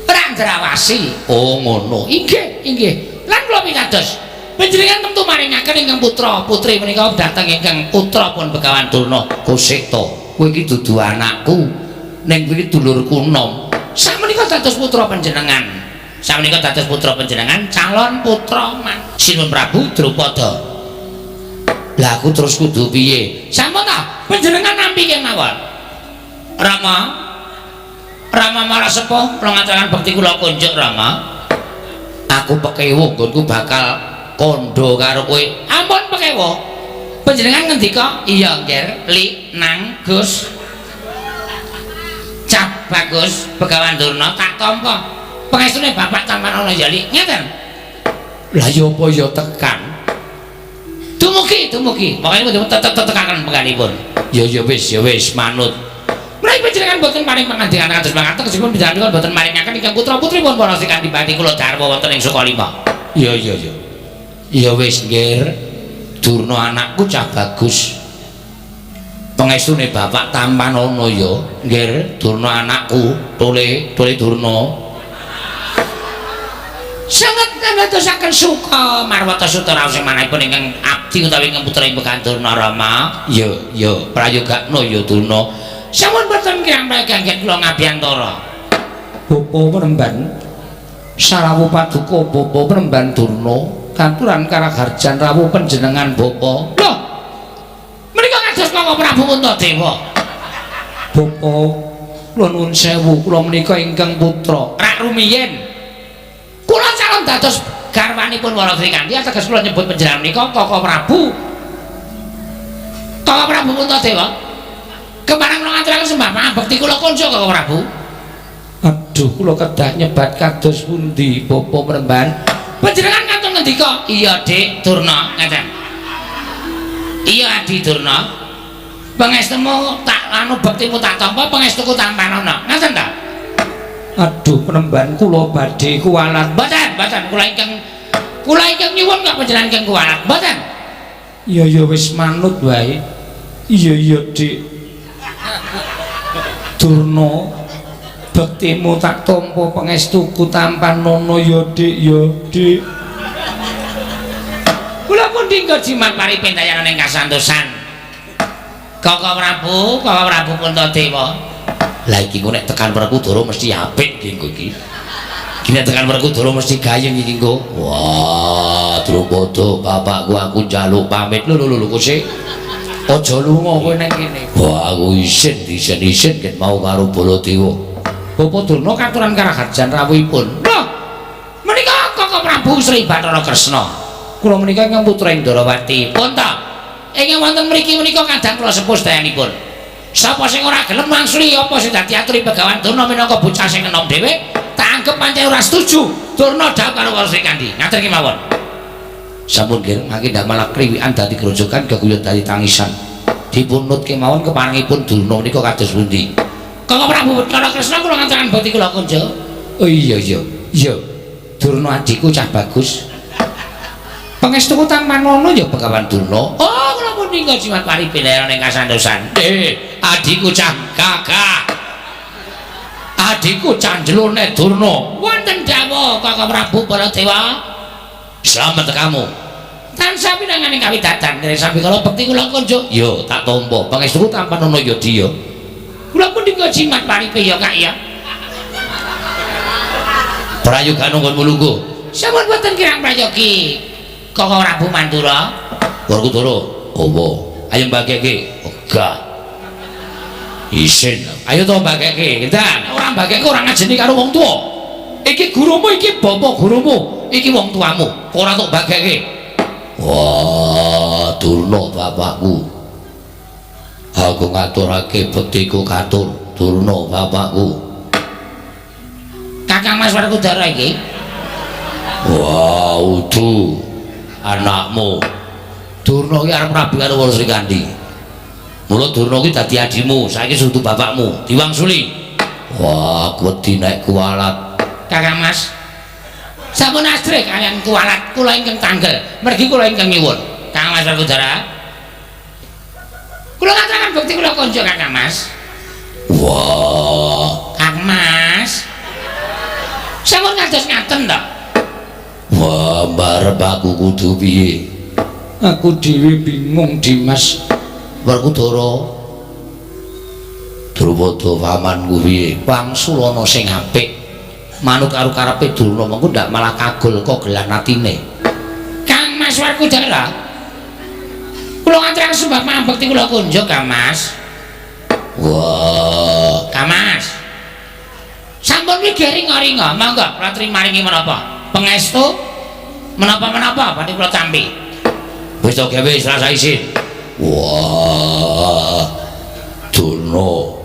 ora ndrawasi. Oh ngono. Inggih, inggih. Lan kula pitados, panjenengan tentu maringaken ingkang putra putri menika dhateng ingkang putra pun Begawan Durna. Kusik to, kowe iki dudu anakku, ning kowe iki dulurku nom. Sakmenika dados putra panjenengan. Sakmenika dados putra panjenengan calon putra man Sinuwun Prabu Drupada. Lah aku terus kudu piye? Sampun ta, panjenengan nampi kemawon. Rama, Rama Mara Sepuh kula ngaturaken bekti kula kunjuk Rama. Aku pekewuh nggonku bakal kandha karo kowe. Ampun pekewuh. Panjenengan ngendika? Iya, Ngger, Li nang Gus. Cap bagus Begawan Durna tak tampa. Pangestune bapak tampan ana ya Li. Ngeten. Lah ya apa ya tekan. Dumugi, dumugi. Pokoke kudu tetep tetekaken penggalipun. Ya ya wis, ya wis manut. Menawi panjenengan boten paring pangandikan kados makaten tegesipun panjenengan boten maringaken ingkang putra-putripun para Sri Kandi badhe kula darma wonten ing Sukalima. Iya iya iya. Ya wis, Nggir. Durna anakku cah bagus. Pangestune bapak tampan ana ya, Nggir. Durna anakku, tole, tole Durna. Sanget ngantosaken suka marwata suta raos sing manahipun ingkang abdi utawi ingkang putra ing Begawan Durna Rama. Ya, ya, prayogakna ya Durna. Sampun boten kirang prayoganggen kula ngabiyantara. Bapa Premban sarawuh paduka Bapa Premban Durna katuran karaharjan rawuh panjenengan bapa. Lho. Menika kados Kaka Prabu Puntadewa. Bapa, kula nuwun sewu, kula menika ingkang putra rak rumiyin. Kula calon dados garwanipun Wara Sri Kandi ateges kula nyebut panjenengan menika Kaka Prabu. Kaka Prabu Puntadewa. Kepareng kula ngaturaken sembah pangabekti kula kunjuk Kaka Prabu. Aduh, kula kedah nyebat kados pundi Bapa Premban? Panjenengan kantun ngendika? Iya, Dik Durna, ngeten. Iya, Adi Durna. Pangestumu tak anu bektimu tak tampa, pangestuku tampanana. Ngaten ta? Aduh, Premban kula badhe kuwalat. Mboten, mboten, kula ingkang nyuwun kok panjenengan ingkang kuwalat. Mboten. Iya ya wis manut wae. Iya iya, Dik. Durna. Bektimu tak tampa, pangestuku tampanono ya, Dik, ya, Dik. Kula pun dinggo jimat paripindayan ing kasantosan. Kaka Prabu, Kaka Prabu Puntadewa. Lah iki engko nek tekan Werkudara mesti apik iki engko iki. Iki nek tekan Werkudara mesti gayeng iki engko. Wah, Drupada, bapakku, aku njaluk pamit. Lho lho lho kose. Aja lunga kowe nang kene. Wah, aku isin, isin-isin ket mau karo Baladewa. Bapak Durna katuran karaharjan rawuhipun. Lho, menika Kaka Prabu Sri Bathara Kresna. Kula menika ingkang putra ing Ndarawati. Pun ta. Ingkang wonten mriki menika kadang kula sepuh sedayanipun. Sapa sing ora gelem mangsuli apa sing dadi aturi Begawan Durna minangka bocah sing enom dhewe, tak anggep pancen ora setuju. Durna dhawuh karo Sri Kandi. Ngaten iki mawon. Sampun nggih, mangke ndak malah kriwikan dadi grojogan, geguyon dadi tangisan. Dipunut kemawon keparengipun Durna menika kados pundi? Kaka Prabu Bathara Kresna, kula ngaturaken bekti kula kunjuk. Oh iya iya. Iya. Durna adhiku cah bagus. Pangestuku tampanono ya, Begawan Durna. Oh, kula pun ninggal jimat paripindayan ing kasantosan. Adhiku cah gagah. Adhiku cah jelone Durna. Wonten dawuh, Kaka Prabu Baladewa. Slamet kamu. Tansah pinanganing kawidadan nderek sambikala bekti kula kunjuk. Yo, tak tampa. Pangestuku tampanono ya, Diya. Kula pun ninggal jimat paripe ya, Kak ya. Prayoga nggonmu lungguh. Sampun boten kirang prayogi. Kaka Prabu Mandura. Werkudara, apa? Ayo mbageke. Ogah. Isin. Ayo to mbageke. Ndang, ora mbageke ora ngajeni karo wong tuwa. Iki gurumu, iki bapak gurumu, iki wong tuamu. Ora tok bageke. Wah, Durna bapakku. Aku ngaturake bektiku katur, Durna bapakku. Kakang Mas Werkudara iki. Wah, udu anakmu. Durna iki arep rabi karo Wara Srikandhi. Mula Durna iki dadi adimu, saiki sudu bapakmu, diwangsuli. Wah, aku wedi nek kuwalat. Kakang Mas. Sampun asrih kaliyan kuwalat, kula ingkang tanggel, mergi kula ingkang nyuwun. Kakang Mas Werkudara. Kula ngaturaken bekti kula konco, Kakang Mas. Wah, Kang Mas. Sampun kados ngaten to. Wah, barep aku kudu piye? Aku dhewe bingung, Dimas. Werkudara. Drupada pamanku piye? Wangsulana sing apik. Manut karo karepe Durna mengko ndak malah kagol kogelan atine. Kang Mas Werkudara. Kula ngaturaken sembah pambekti kula kunjuk, Kang Mas. Wah, Kang Mas. Sampun wigih ringa-ringa, monggo kula maringi menapa? Pangestu menapa-menapa badhe kula tampi. Wis to gawe rasa isin. Wah. Durna.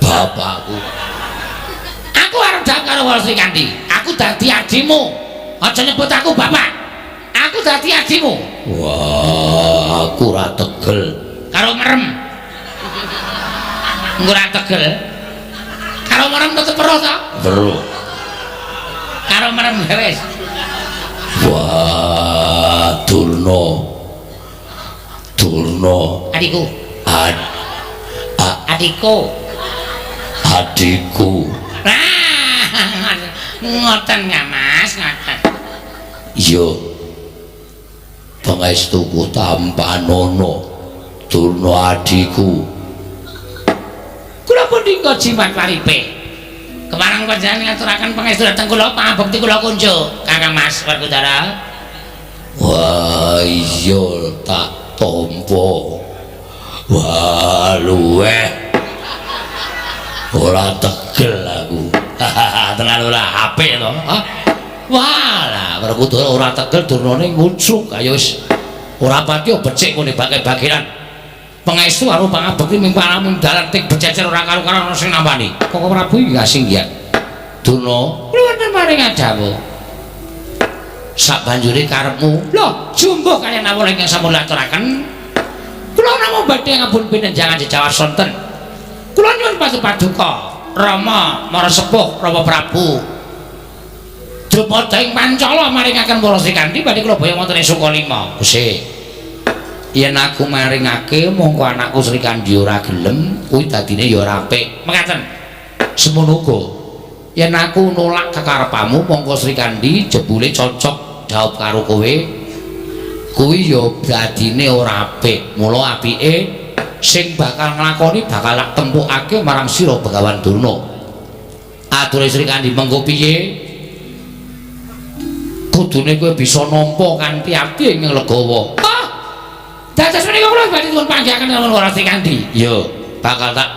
Bapakku. Aku arep dhawuh karo Wara Srikandhi. Aku dadi adimu. Aja nyebut aku bapak. Aku dadi adimu. Wah, aku ora tegel. Karo merem. Engko ora tegel. Karo merem tetep weruh to? Weruh. Karo merem wis. Wah, Durna. Durna. Adikku. Adikku. Adikku. Nah, ngoten ya Mas, ngoten. Iya. Pangestuku tampanono. Durna adikku. Kula pun dinggo jimat paripe. Kepareng panjenengan ngaturaken pangestu dhateng kula, pangabekti kula kunjuk, Kakang Mas Werkudara. Wah, iya tak tampa. Wah, luweh. Ora tegel aku. Tenan ora apik to? Hah? Wah, lah Werkudara ora tegel, Durnane ngucruk ayo wis ora pati becik ngene bake-bakean. Pangestu karo pangabekti ming paramun dalan tik bececer ora karo-karo ana sing nampani. Koko Prabu iki kasinggihan. Durna, kula wonten paring dawuh. Sak banjure karepmu. Lho, jumbuh kaliyan awula ingkang sampun aturaken. Kula namung badhe ngabun pinenjangan jejawar sonten. Kula nyuwun paduka Rama Mara Sepuh Rama Prabu Drupada ing Pancala maringaken para Srikandhi badhe kula boyong wonten ing Sukalima. Gusti, yen aku maringake mongko anakku Srikandhi ora gelem, kuwi dadine ya ora apik. Mekaten. Semono uga yen aku nolak kekarepanmu mongko Srikandhi jebule cocok dhaup karo kowe kuwi ya dadine ora apik. Mula apike sing bakal nglakoni bakal tak tempukake marang sira Begawan Durna. Ature Srikandhi mengko piye? Kudune kowe bisa nampa kanthi ati ing legawa. Ah! Dados menika kula badhe dipun panggihaken karo Wara Srikandhi. Ya, bakal tak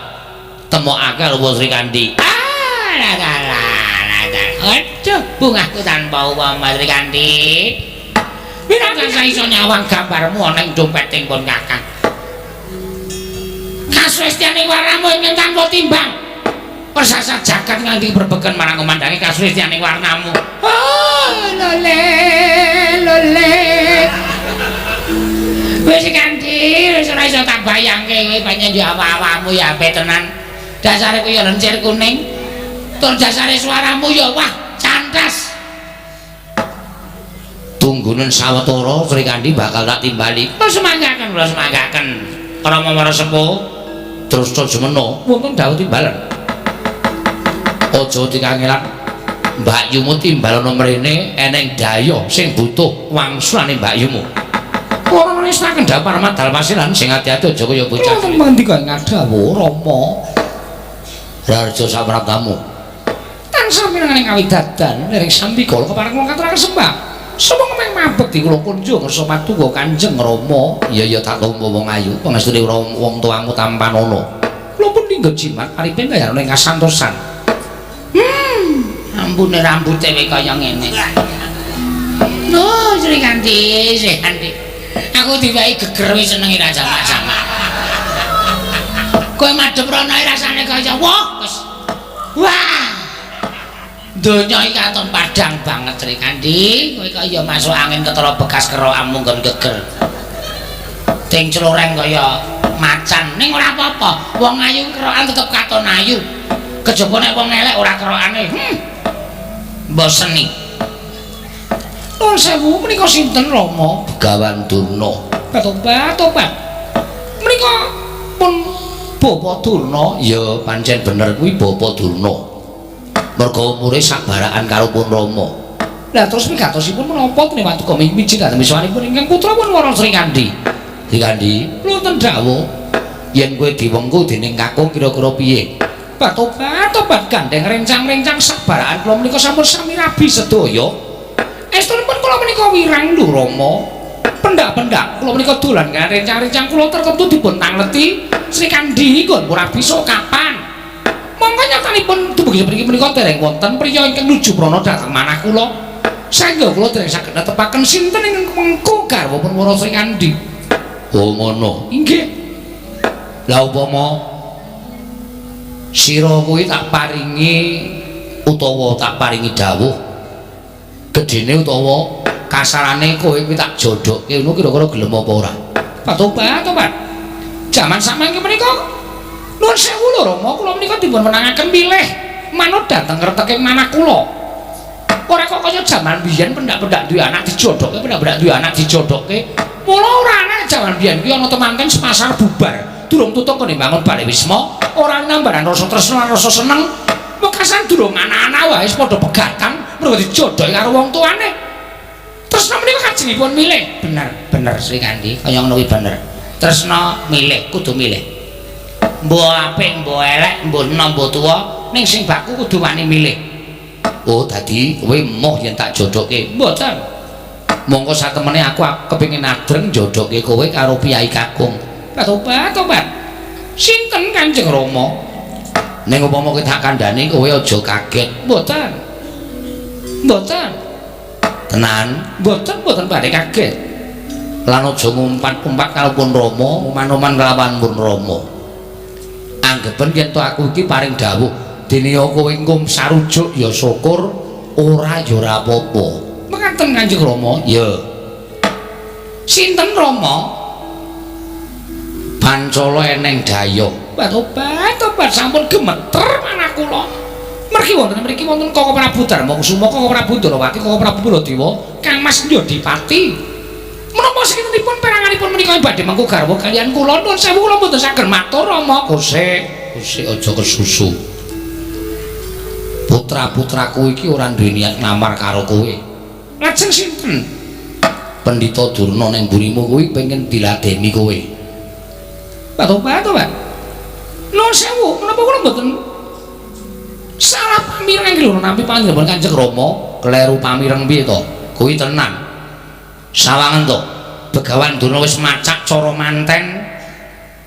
temokake karo Srikandhi. Ah, la la la la. Aduh, bungahku tanpa upama Srikandhi. Wirang tansah iso nyawang gambarmu ana ing dompeting pun Kakang. Kasrestiyane warnamu ingkang tanpa timbang. Persasat jagat nganti berbeken marang komandange kasrestiyane warnamu. Oh, lole, lole. Wis Kandi, wis ora iso tak bayangke kowe pancen yo awak-awakmu ya apik tenan. Dasare kuwi ya lencir kuning. Tur dasare suaramu ya wah, cantas. Tunggunen sawetara Srikandhi bakal tak timbali. Kula semanggaken, kula semanggaken. Rama para sepuh terus jemeno wonten dawuh timbalan. Aja dikangelan Mbakyumu timbalana mrene eneng dayoh sing butuh wangsulane Mbakyumu. Ora nestaken dawuh Parmadal Pasiran sing ati-ati aja kaya bocah. Wonten mangandika ing ngadhawuh Rama. Raharja saprabtamu. Tansah mireng kawidadan liring sambikala kepareng kula katuraken sembah. Sumangga meng mabekti kula kunjung ngersa patuko Kanjeng Rama. Iya ya tak tampa wong ayu pangestune wong tuamu tampanana. Kula pun lingga jimat paripin kaya ing kasantosan. Ambune rambute wae kaya ngene. No, Srikandhi, Srikandhi. Aku diwehi geger wis senenge ra jamak-jamak. Kowe madhep rono rasane kaya wah, wis. Wah. Donya iki katon padhang banget Srikandhi. Kowe kaya masuk angin ketara bekas kerokanmu nggon geger. Ding cloreng kaya macan. Ning ora apa-apa, wong ayu kerokan tetep katon ayu. Kejaba nek wong elek ora kerokane. Boseni. Nuwun sewu menika sinten Rama? Begawan Durna. Tobat, tobat. Menika pun Bapa Durna. Ya pancen bener kuwi Bapa Durna. Merga umure sak barakan karo pun Rama. Lah terus wigatosipun menapa dene Waduka miji dhateng wiswanipun ingkang putra pun Wara Srikandhi. Srikandhi, wonten dawuh yen kowe diwengku dening kakung kira-kira piye? Tobat, tobat gandeng rencang-rencang sak barakan kula menika sampun sami rabi sedaya. Estunipun kula menika wirang lho Rama. Pendak-pendak kula menika dolan kaliyan rencang-rencang kula tertentu dipun tangleti Srikandhi nggon rabi sok kapan? Monggo nyatanipun dumugi mriki menika dereng wonten priya ingkang nuju prana dhateng manah kula. Saengga kula dereng saged netepaken sinten ingkang mengko garwa pun Wara Srikandhi. Oh ngono. Inggih. Lah upama sira kuwi tak paringi utawa tak paringi dawuh gedene utawa kasarane kowe kuwi tak jodhokke ngono kira-kira gelem apa ora? Tobat, tobat. Jaman samangke menika nuwun sewu lho Rama, kula menika dipun wenangaken milih manut dhateng reteking manah kula. Ora kok kaya jaman biyen pendak-pendak duwe anak dijodhokke, pendak-pendak duwe anak dijodhokke. Mula ora ana jaman biyen kuwi ana temanten sepasar bubar. Durung tutuk kene bangun bale wisma, ora nambaran rasa tresna lan rasa seneng. Wekasan durung ana-ana wae wis padha pegatan mergo dijodhoki karo wong tuane. Tresna menika kajengipun milih. Bener, bener Srikandhi, kaya ngono kuwi bener. Tresna milih, kudu milih. Mbok apik, mbok elek, mbok enom, mbok tuwa, ning sing baku kudu wani milih. Oh, dadi kowe emoh yen tak jodhoke. Mboten. Mongko satemene aku kepengin adreng jodhoke kowe karo piyai kakung. Tobat, tobat. Sinten Kanjeng Rama? Ning upama kowe tak kandhani kowe aja kaget. Mboten. Mboten. Tenan? Mboten, mboten badhe kaget. Lan aja ngumpat-umpat karo pun Rama, oman-oman kelawan pun Rama. Anggepen yen to aku iki paring dawuh, dene kowe engko sarujuk ya syukur, ora ya ora apa-apa. Mekaten Kanjeng Rama? Ya. Sinten Rama? Pancala eneng dayoh. Tobat, tobat sampun gemeter manah kula. Mergi wonten mriki wonten Koko Prabu Darmakusuma, Koko Prabu Ndorowati, Koko Prabu Baladewa, Kang Mas Ndodipati. Menapa sakintenipun peranganipun menika badhe mengku garwa kaliyan kula? Nuwun sewu kula mboten saged matur Rama. Kosek, kosek aja kesusu. Putra-putraku iki ora duwe niat nglamar karo kowe. Lajeng sinten? Pendhita Durna ning mburimu kuwi pengen diladeni kowe. Patobat, Pak. Nuwun sewu, menapa kula mboten salah pamireng iki lho nampi panjenengan Kanjeng Rama, kleru pamireng piye to? Kuwi tenan. Sawangen to. Begawan Durna wis macak cara manten.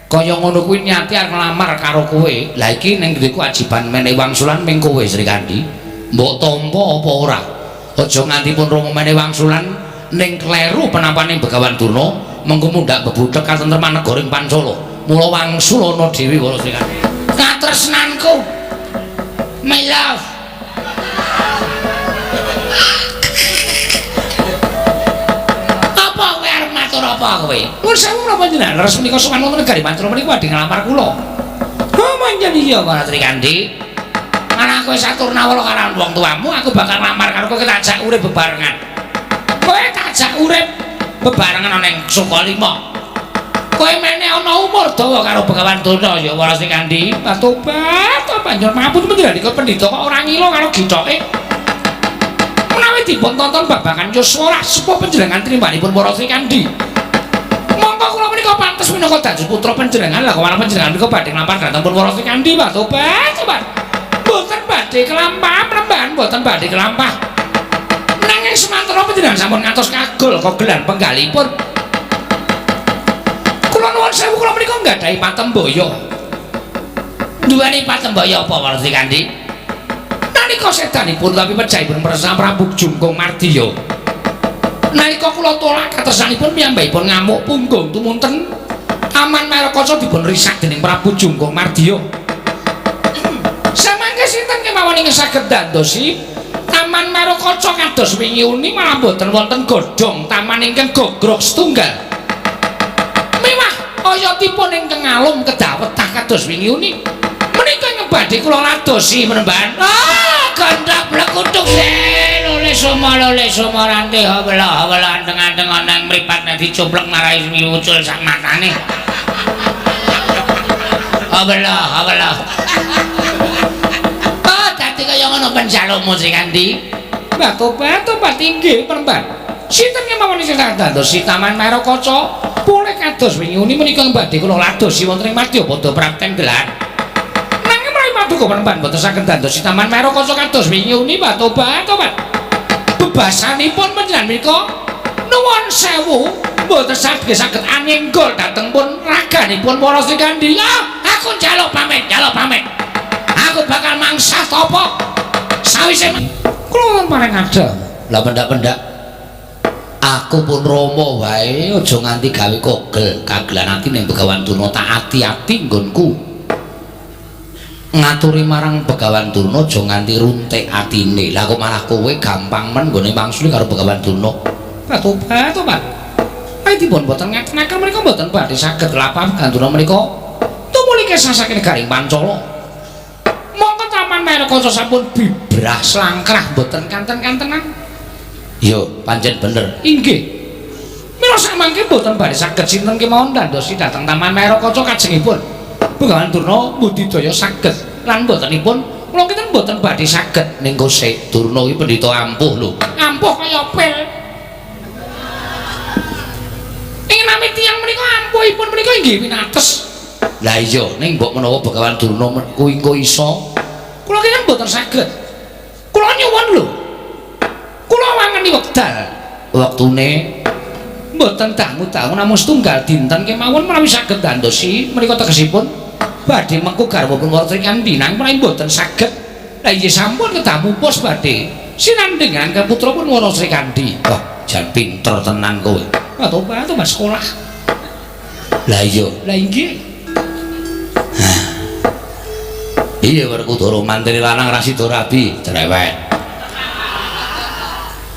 Kaya ngono kuwi niate arep nglamar karo kowe. Lah iki ning ngene kewajiban menehi wangsulan ming kowe Srikandhi. Mbok tampa apa ora? Aja nganti pun Rama menehi wangsulan ning kleru penampane Begawan Durna, mengko mundhak bebudhek katentreman negara ing Pancala. Mula wangsulana dhewe para Srikandhi. Katresnanku. My love. Apa kowe arep matur apa kowe? Nuwun sewu menapa panjenengan leres menika sowan wonten negari Pancala menika badhe nglamar kula. Oh manjen iya para Srikandhi. Malah kowe satur nawala karo wong tuamu, aku bakal nglamar karo kowe tak ajak urip bebarengan. Kowe tak ajak urip bebarengan ana ing Sukalima. Kowe mene ana umur dawa karo Begawan Durna ya para Srikandhi. Patobat panjenengan mapun panjenengan pendhita kok ora ngila karo githoke. Menawi dipun tonton babagan yuswa sepuh panjenengan trimbanipun para Srikandhi. Mongko kula menika pantes minangka dados putra panjenengan lah kok panjenengan menika badhe nglampar dhateng pun para Srikandhi. Patobat, tobat. Mboten badhe kelampah premban, mboten badhe kelampah. Nanging semantara panjenengan sampun ngantos kagol kogelan penggalipun. Kula nuwun sewu kula menika nggadahi patembaya. Duweni patembaya apa para Srikandhi? Nalika sedanipun tapi pejahipun Presang Prabu Jungkung Mardiya. Nalika kula tolak katresnanipun piyambakipun ngamuk punggung tumunten Taman Maerakaca dipun risak dening Prabu Jungkung Mardiya. Samangke sinten kemawon ingkang saged ndandosi Taman Maerakaca kados wingi uni malah boten wonten godhong taman ingkang gogrok setunggal. Mewah oyotipun ingkang alum kedah wetah kados wingi uni. Menika ingkang badhe kula ladosi menemban. Ah, gandhak blekuthuk lole soma lole soma rante hawela hawela anteng-anteng ana ing mripat nek dicuplek marai ucul sak matane. Hawela hawela. Oh, dadi kaya ngono penjalukmu Srikandhi. Batu-batu inggih peremban. Sinten kemawon sing dadosi Taman Maerakaca pulih kados wingi uni menika badhe kula ladosi wonten ing Madyapada Prapten Gelar. Nanging menawi paduka peremban boten saged dadosi Taman Maerakaca kados wingi uni batu-batu. Bebasanipun panjenengan menika nuwun sewu mboten saged anenggol dhateng pun raganipun para Srikandhi. Ah, aku njaluk pamit, njaluk pamit. Aku bakal mangsah tapa sawise kula wonten paring ada. Lah pendak-pendak aku pun Rama wae aja nganti gawe kogel kagelan ati ning Begawan Durna tak ati-ati nggonku ngaturi marang Begawan Durna aja nganti runtik atine. Lah kok malah kowe gampang men nggone mangsuli karo Begawan Durna. Patobat, tobat. Ayo dipun boten ngatenaken menika mboten badhe saged lapah Begawan Durna menika tumuli kesah saking negaring Pancala. Mongko Taman Maerakaca sampun bibrah slangkrah mboten kanten-kantenan. Yo, pancen bener. Inggih. Mila samangke mboten badhe saged sinten kemawon ndandosi dhateng Taman Maerakaca kajengipun Begawan Durna budidaya saged lan mbotenipun kula kinten mboten badhe saged ning kose Durna iki pendhita ampuh lho. Ampuh kaya pil. Ing nami tiyang menika ampuhipun menika inggih winates. Lah iya, ning mbok menawa Begawan Durna kuwi engko iso. Kula kinten mboten saged. Kula nyuwun lho. Kula wangeni wekdal. Wektune mboten dangu-dangu namung setunggal dinten kemawon menawi saged ndandosi menika tegesipun badhe mengku garwa pun para Srikandhi nanging menawi mboten saged. Lah inggih sampun kedah mupus badhe sinandhingan putra pun para Srikandhi. Wah, jan pinter tenan kowe. Wah, tobat sekolah. Lah iya, lah inggih. Iya Werkudara mantene lanang ra sida rabi, cerewet.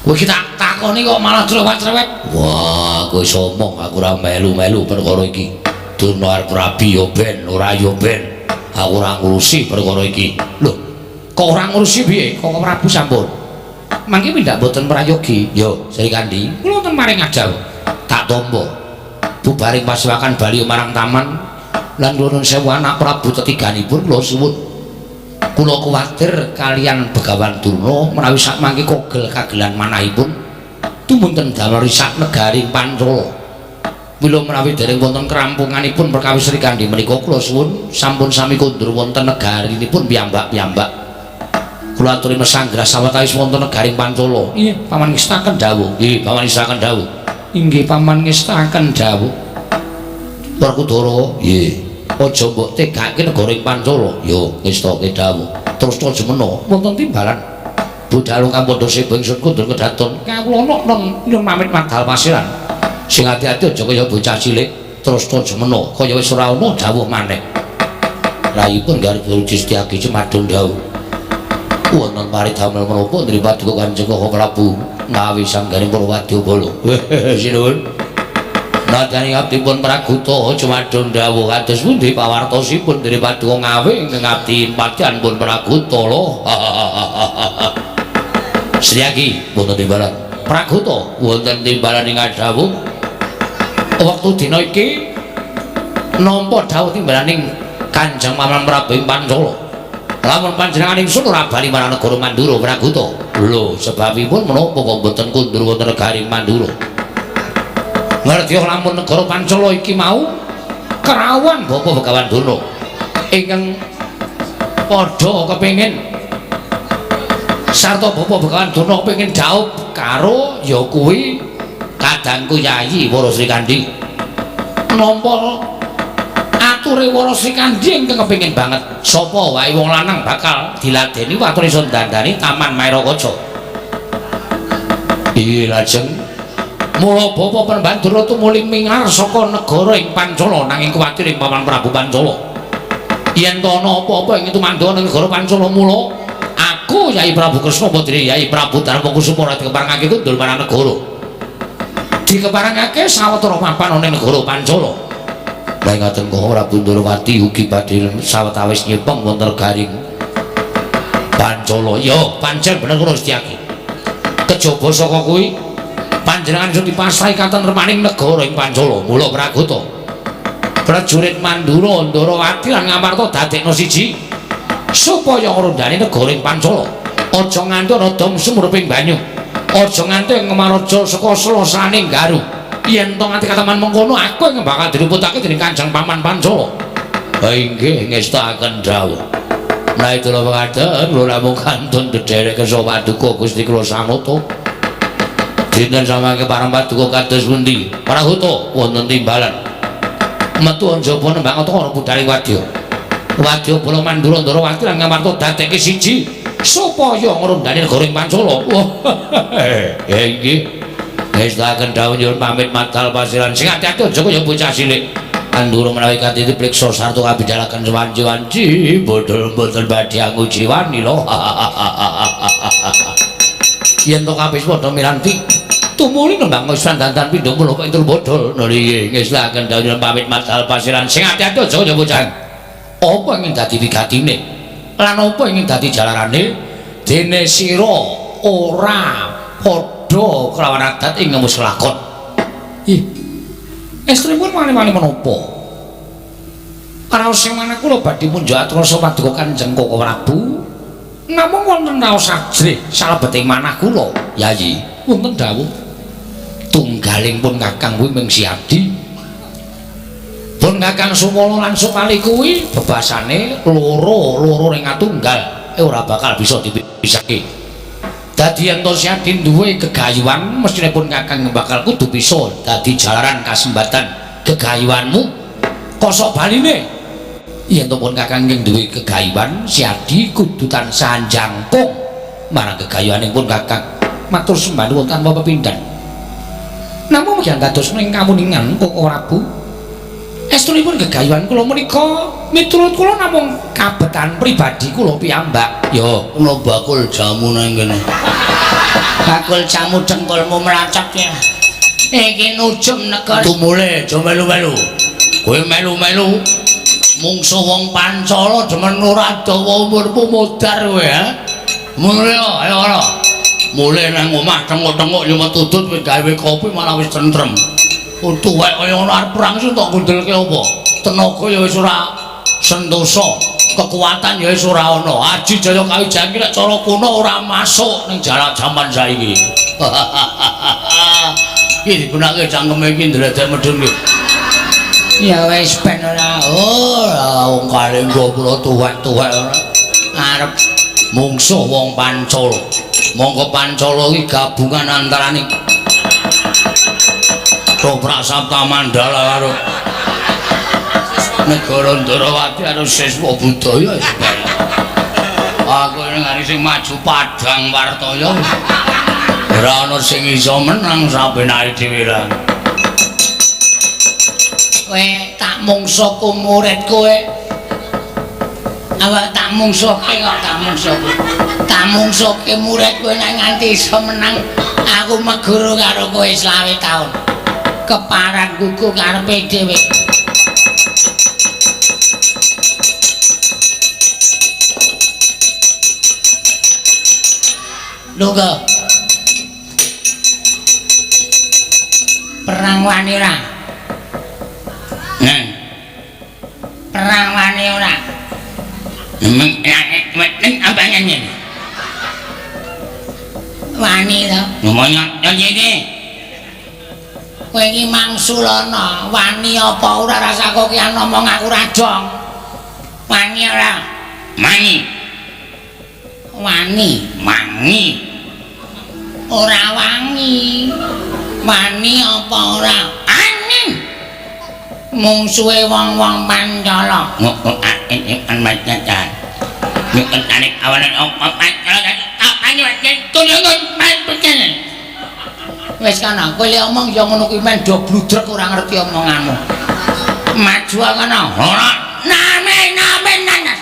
Kowe iki tak takoni kok malah cerewet-cerewet. Wah, kowe somong aku ora melu-melu perkara iki. Durna arep rabi ya ben, ora ya ben. Aku ora ngurusi perkara iki. Lho, kok ora ngurusi piye? Kok Prabu sampun. Mangke pindak mboten prayogi. Yo, Srikandhi, kula wonten maring ajaw. Tak tampa. Bubaring pasewakan bali marang taman lan kula nuwun sewu anak Prabu tetiganipun kula suwun. Kula kuwatir kaliyan Begawan Durna menawi sakmangke kogel kagelan manahipun tumunten damel risak negari Pancala. Mila menawi dereng wonten kerampunganipun perkawis Srikandhi menika kula suwun sampun sami kondur wonten negarinipun piyambak-piyambak. Kula aturi mesanggrah sawetawis wonten negaring Pancala. Iya, paman ngestaken dawuh. Nggih, paman ngestaken dawuh. Inggih, paman ngestaken dawuh. Werkudara, nggih. Aja mbok tegake negara ing Pancala. Yo, ngestake dawuh. Terus aja mena wonten timbalan. Budal kang padha seba ingsun kundur kedaton. Kawula non nyuwun pamit madal pasiran. Sing ati-ati aja kaya bocah cilik. Terus aja mena kaya wis ora ana dawuh maneh. Rayipun garba Gusti Cemadon dawuh. Wonten paridamel menapa ndri paduka Kanjeng Koko Prabu ngawi sangganing para wadyabala. Sinuwun. Nadyan abdipun Praguta Cemadon dawuh kados pundi pawartosipun dene paduka ngawe ingkang abdi padyan pun Praguta lho. Sriyaki wonten timbalan. Praguta wonten timbalan ing dawuh. Wektu dina iki nampa dawuh timbalaning Kanjeng Paman Prabu ing Pancala. Lamun panjenengan ingsun ora bali marang negara Mandura Praguta. Lho, sebabipun menapa kok mboten kundur wonten negari Mandura? Ngerti lamun negara Pancala iki mau kerawan Bapak Begawan Durna ingkang padha kepengin sarta Bapak Begawan Durna kepengin dhaup karo ya kuwi kadangku Yayi Wara Srikandhi. Nampa ature Wara Srikandhi ingkang kepengin banget sapa wae wong lanang bakal diladeni watur iso dandani Taman Maerakaca. Iya lajeng mula Bapak Panembahan Durna tumuli mingar saka negara ing Pancala nanging kuwatir ing Paman Prabu Pancala. Yen to ana apa-apa ing tumandha ning negara Pancala mula aku Yai Prabu Kresna apa dene Yai Prabu Darmakusuma ora dikeparengake kundur marang negara. Dikeparengake sawetara mapan ana ing negara Pancala. Lah ngaten kok Prabu Ndorowati ugi badhe sawetawis nyepeng wonten garing Pancala. Ya, pancen bener ngono Setyaki. Kejaba saka kuwi panjenengan iso dipasrahi katentremaning negara ing Pancala. Mula Praguta prajurit Mandura Ndorowati lan Ngamarta dadekna siji supaya ngrondani negara ing Pancala. Aja nganti ana dom sumreping banyu. Aja nganti Ngemaraja saka selosane Garu. Yen to nganti kateman mengkono aku ing bakal diruputake dening Kanjeng Paman Pancala. Ha inggih ngestakaken dawuh. Nah itulah pengaden kula namung kantun dedherek kersa paduka Gusti kula sanata. Dinten samangke parang paduka kados pundi? Prahuta wonten timbalan. Metu njaba nembang ana budhaling wadya. Wadya bala Mandura Ndorowati lan Ngamarta dadekke siji supaya ngrondani negara ing Pancala. Wah, inggih. Ngestakaken dawuh nyuwun pamit madal pasiran. Sing ati-ati aja kaya bocah cilik. Andura menawi kanthi dipriksa sarta kabidalaken wanci-wanci bodhol mboten badhe angujiwani lho. Yen to kabeh padha miranti tumuli nembang wis dandan pindho kula kok entul bodhol. Lho nggih ngestakaken dawuh nyuwun pamit madal pasiran. Sing ati-ati aja kaya bocah. Apa ingin dadi wigatine? Lan apa ingin dadi jalarane? Dene sira ora padha kelawan adat ing wis lakon. Ih. Estripun mani-mani menapa? Raos sing manah kula badhe munjuk atrasa paduka Kanjeng Koko Prabu. Namung wonten raos ajrih salebeting manah kula, Yayi. Wonten dawuh. Tunggaling pun Kakang kuwi ming Siadi. Pun Kakang Sumala lan Sumali kuwi bebasane loro-loro ning atunggal ora bakal bisa dipisahke. Dadi yen to Siadi duwe gegayuhan mesthine pun Kakang bakal kudu bisa dadi jalaran kasembatan gegayuhanmu. Kosok baline yen to pun Kakang ing duwe gegayuhan Siadi kudu tansah jangkung marang gegayuhaning pun Kakang. Matur sembah nuwun tanpa pepindhan. Namung yang dados ing kamuningan Koko Prabu, estunipun gegayuhan kula menika miturut kula namung kabetan pribadi kula piyambak. Ya, kula bakul jamu nang kene. Bakul jamu dengkulmu mlacak ya. Iki nujum negara. Tumule aja melu-melu. Kowe melu-melu mungsuh wong Pancala demen ora dawa umurmu modar kowe ha. Mule ayo ora. Mule nang omah tengok-tengok yo metu tutut wis gawe kopi malah wis tentrem. Tuwek kaya ngono arep perang sing tok gondelke apa? Tenaga ya wis ora sentosa. Kekuatan ya wis ora ana. Aji Jaya Kawijayan iki nek cara kuno ora masuk ning jarak jaman saiki. Iki digunakake cangkeme iki ndledek medhun iki. Ya wis ben ora. Oh, wong kalenggo kula tuwek-tuwek ora. Arep mungsuh wong Pancala. Monggo Pancala iki gabungan antarane Toprak Sapta Mandala karo Negara Ndrawati karo Siswa Budaya. Aku ning hari sing maju Padang Wartaya ora ana sing iso menang sabenake dhewe ra. Kowe tak mungsuhku murid kowe. Awak tak mungsuhke kok tak mungsuhke. Tak mungsuhke murid kowe nek nganti iso menang aku meguru karo kowe 25 taun. Keparan gugu karepe dhewe. Lho perang wani ora? Neng. Perang wani ora? Ning apa ngene? Wani to. Ngomong ngene. Kowe iki mangsulana, wani apa ora rasa kok ki ngomong aku ra dong. Wani ora? Mangi. Wani, mangi. Ora wangi. Wani apa ora? Ani. Mungsuhe wong-wong Pancala. Wis kana, kowe lek omong ya ngono kuwi men do bludrek ora ngerti omonganmu. Maju kana. Ora. Name name nanas.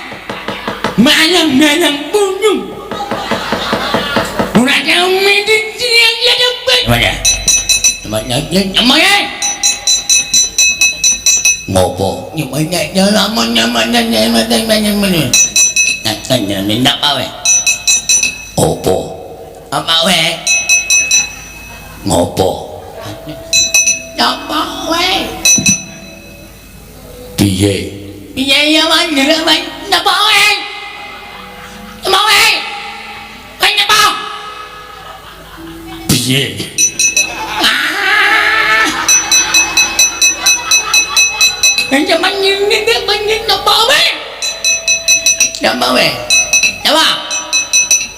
Mayang-mayang bunyung. Ora ngopo? Opo? Apa we? Ngopo? Apa we? Piye? Piye ya manjer wae? Napa we? Napa we? Kowe napa? Piye? Napa we? Napa?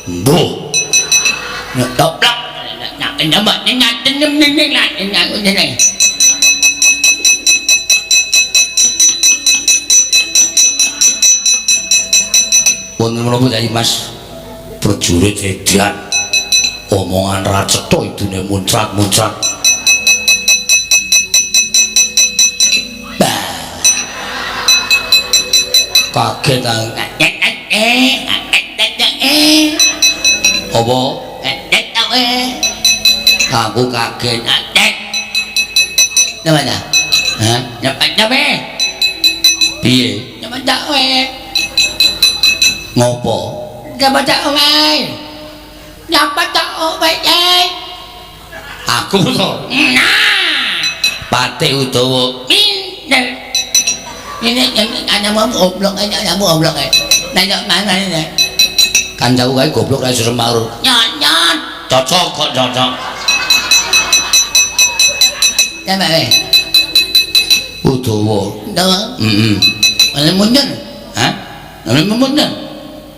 Mbuh. Nyoplok. Napa nyak. Wonten menapa Kyai Mas? Prajurit edan. Omongan ra cetha idune muncrat-muncrat. Kaget aku. Apa? Aku kaget. Napa ta? Hah? Napa napa? Piye? Napa tak we? Ngopo? Napa tak we? Napa tak we? Aku to. Nah. Patih utawa pinter. Ini anakmu goblok, anakmu goblok. Nanya mana ini? Kancaku kae goblok ra iso semaur. Nyot. Cocok kok cocok. Ya bae. Udawa. Udawa. Heeh. Ana mundur. Hah? Ana mundur.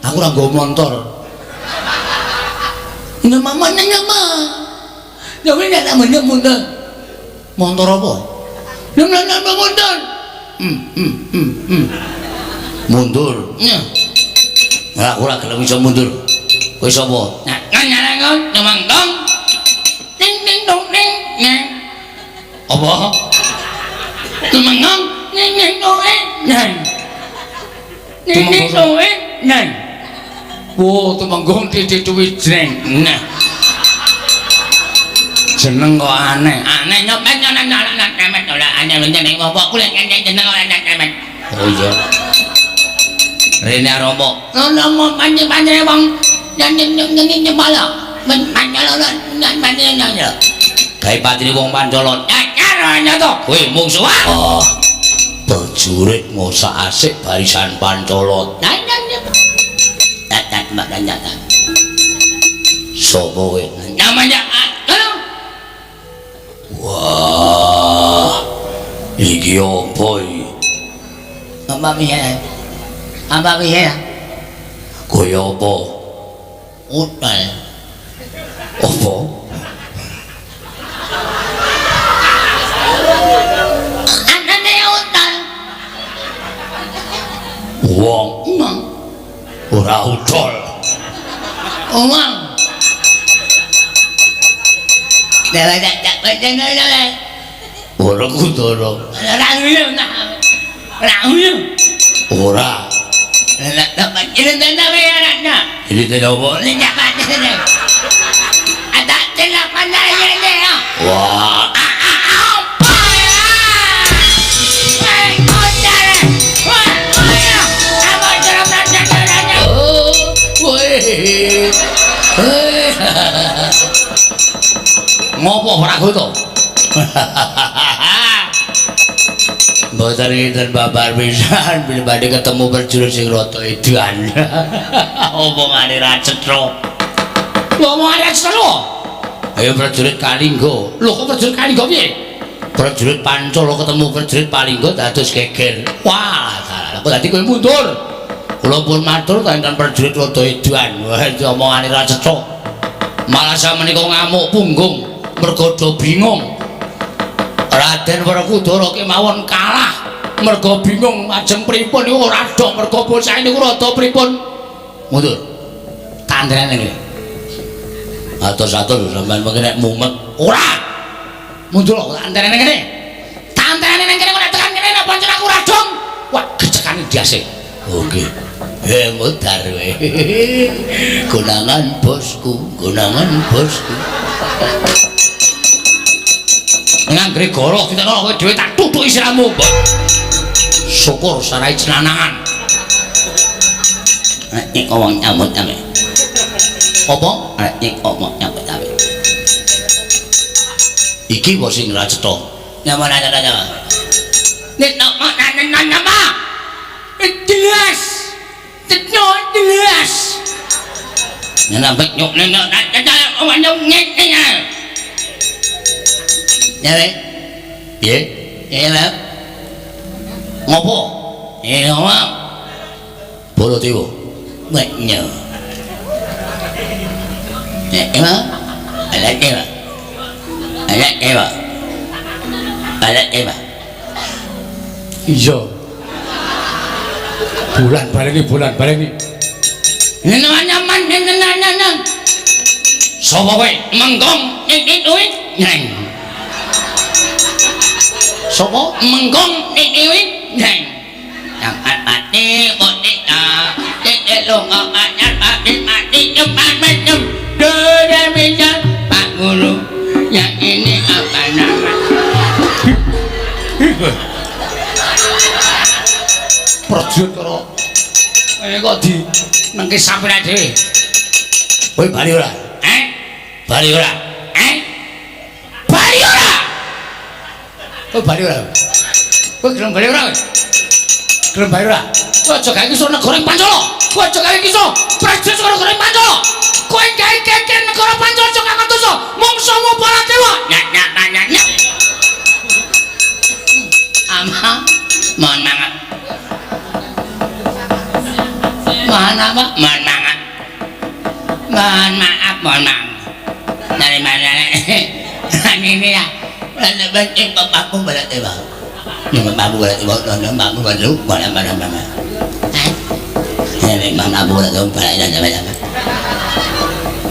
Aku ora nggo montor. Nama mana nama? Ya wis nek mundur mundur. Montor apa? Nama mundur. Mundur. Iya. Ora aku ora gelem iso mundur. Kowe sapa? Nah, nang nyamang Ning ning dong ning nang. Apa? Tumenggung ning ning dong nang. Ning ning dong nang. Wo, tumenggung titik duwi jreng. Nah. Jeneng kok aneh. Aneh nyopet nang nang nang nang ora aneh jeneng apa kuwi jeneng ora nang. Oh iya. Rene Romo. Romo panjenengan wong nang nang nyepala. Men Pancala nang panjenengan. Gawe patine wong Pancala. Nyata to. Kowe mungsuh. Oh. Prajurit ngosak-asik barisan Pancala. Sopo kowe? Namanya wah, iki apa iki? Apa piye? Apa piye? Kaya apa? Utal. Apa? Anane utal. Wong emang ora utal. Wong. Ora kudara. Ora nguyuh. Ora nguyuh. Ora. Ini Wah. Ngopo Pragoto? Mboten kinten babar pisan bilih badhe ketemu prajurit sing rada edan. Omongane ra cetha. Lho omongane ra cetha. Ayo prajurit Kalingga. Lho kok prajurit Kalingga piye? Prajurit Pancala ketemu prajurit Palingga dados geger. Wah, dalah kok dadi kowe mundur. Kula pun matur enten prajurit rada edan. Wah, omongane ra cetha. Malah samenika ngamuk punggung mergo do bingung. Raden Werkudara kemawon kalah mergo bingung ajeng pripun niku ora dok mergo bocah niku rada pripun. Mundur. Tandene ngene. Atos-atos sampean mengke nek mumet ora. Mundur kok tandene ngene. Tandene nang kene kok nek tekan kene nek pancen aku ora dong. Wah, gecekane ndase. Oke. Mudar kowe. Konangan bosku, konangan bosku. Nganggre goroh ditekno kowe dhewe tak tutuki siramu. Syukur sarai cenanangan. Nek wong nyambut gawe. Apa? Nek wong nyambut gawe. Iki wae sing ra cetha. Nyamana nyamana. Nek nama jelas. Cetha jelas. Nek nyok nek Ya weh. Piye? Ya lho. Ngopo? Ya ngomong. Baladewa. Wenyo. Ya emang. Baladewa. Baladewa. Baladewa. Iya. Bulan baleni, bulan baleni. Nyaman nyaman. Sapa kowe? Menggong iki kuwi. Neng. Sapa? Menggong iki kuwi. Neng. Yang mati mati ta. Titik lunga anyar mati mati cepat macam. Dora bisa Pak Guru. Yang ini apa nama? Prajurit karo kok di nengke sampeyan dhewe. Kowe bali ora? Eh? Bali ora? Eh? Bali ora? Kowe bali ora? Kowe gelem bali ora? Gelem bali ora? Kowe aja gawe kisah negara ing Pancala. Kowe aja gawe kisah prajurit saka negara ing Pancala. Kowe gawe geger negara Pancala aja kakang dosa. Mungsuhmu Baladewa. Nyak nyak nyak nyak. Ama mohon maaf. Mohon apa? Mohon maaf. Mohon maaf, mohon maaf. Dari mana? Ini ya. Lalu bapakku Baladewa. Bapakku Baladewa, bapakku Baladewa, mana. Ini mana aku Baladewa, Baladewa.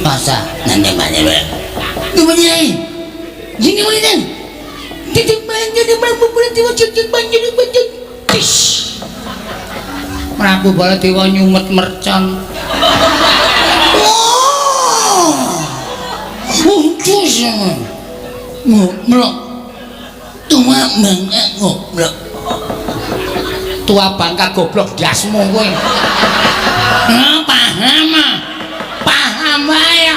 Masa nanti mana? Gimana? Gini mana? Titik banjir di Prabu Baladewa, titik banjir di banjir. Prabu Baladewa nyumet mercon. Wah, untus ngobrol, tua bangka goblok, tua bangka goblok dasmu kowe. Paham, paham wae.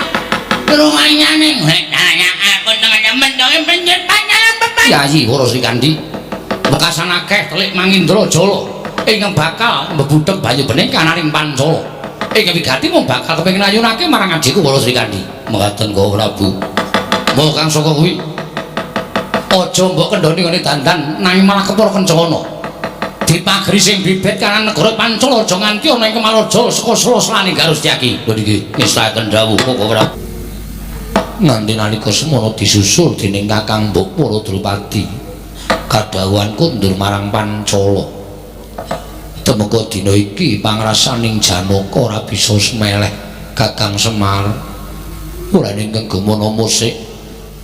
Rumahnya nih, aku dengan mendoakan penjer panjang. Yayi Wara Srikandi, Wekasan akeh telik Mangindra Jala ingkang bakal mbebudheg banyu bening kanaring Pancala. Ingkang wigati mung bakal kepengin ayunake marang adhiku Wara Srikandhi. Mekaten Koko Prabu. Mula kang saka kuwi aja mbok kendhoni ngene dandan nanging malah kepara kencana. Dipageri sing bibit kanan negara Pancala aja nganti ana ing Kemaraja saka sela-selane Garustyaki. Lho niki ngestaken dawuh Koko Prabu. Nganti nalika semono disusul dening Kakang Mbok Para Drupadi. Kadhawuhan kundur marang Pancala. Temeka dina iki pangrasaning Janaka ora bisa semeleh Kakang Semar. Ora ingkang gumana musik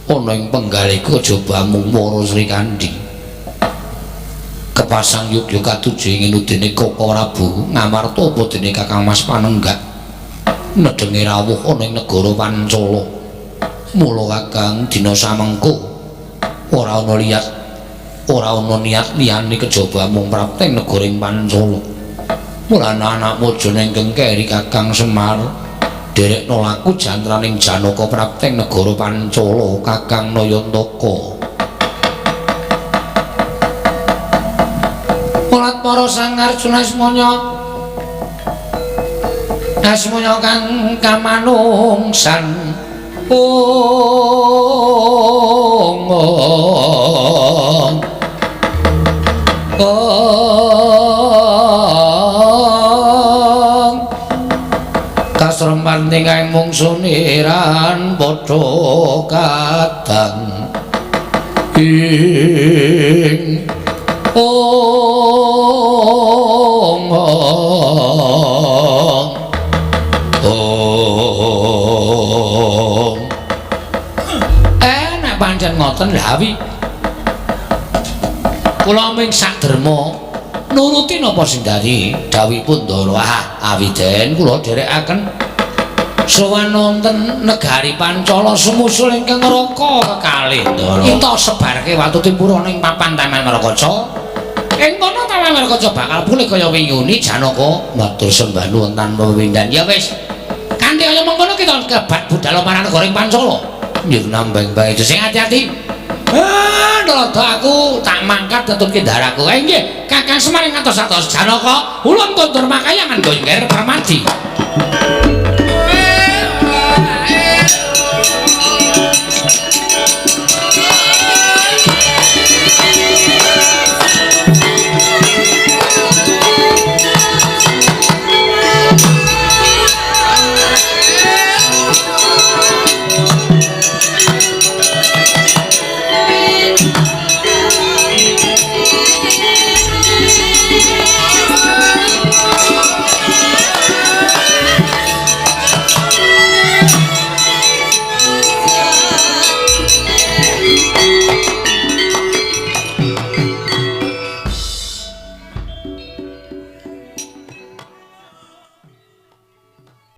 ana ing penggalihku aja mung Wara Srikandhi. Kepasang yogya katuju ing udene Koko Prabu ngamarta apa dene Kakang Mas Panenggak nedhenge rawuh ana ing negara Pancala. Mula Kakang dina samengko ora ana liat ora ana niat liyane kejaba mung prapteng negara ing Pancala. Mula anak-anakmu aja nengkeng keri Kakang Semar derekno laku jantraning Janaka prapteng negara Pancala Kakang Nayantaka. Mulat para Sang Arjuna asmanya asmanya kang kamanungsan ong ong kasrempan tingkang mungsuniran padha kadang ing ong ong. Nek pancen ngoten lha kula ming saderma nuruti napa sing dadi dawuhipun Ndara. Ah awiden kula dherekaken sowan wonten negari Pancala sumusul ingkang neraka kekalih Ndara. Kita sebarke watu timpura ning papan Taman Marakaca. Ing kono Taman Marakaca bakal pulih kaya winguni Janaka. Matur sembah nuwun tanpa pepindhan. Ya wis. Kanthi kaya mengkono kita kebat budal marang negara ing Pancala. Nggih nambang bae sing ati-ati. Ah, nalada aku tak mangkat tetutke ndaraku. Nggih, Kakang Semar ing atos-atos Janaka, ulun kondur makayangan Gongger Permadi.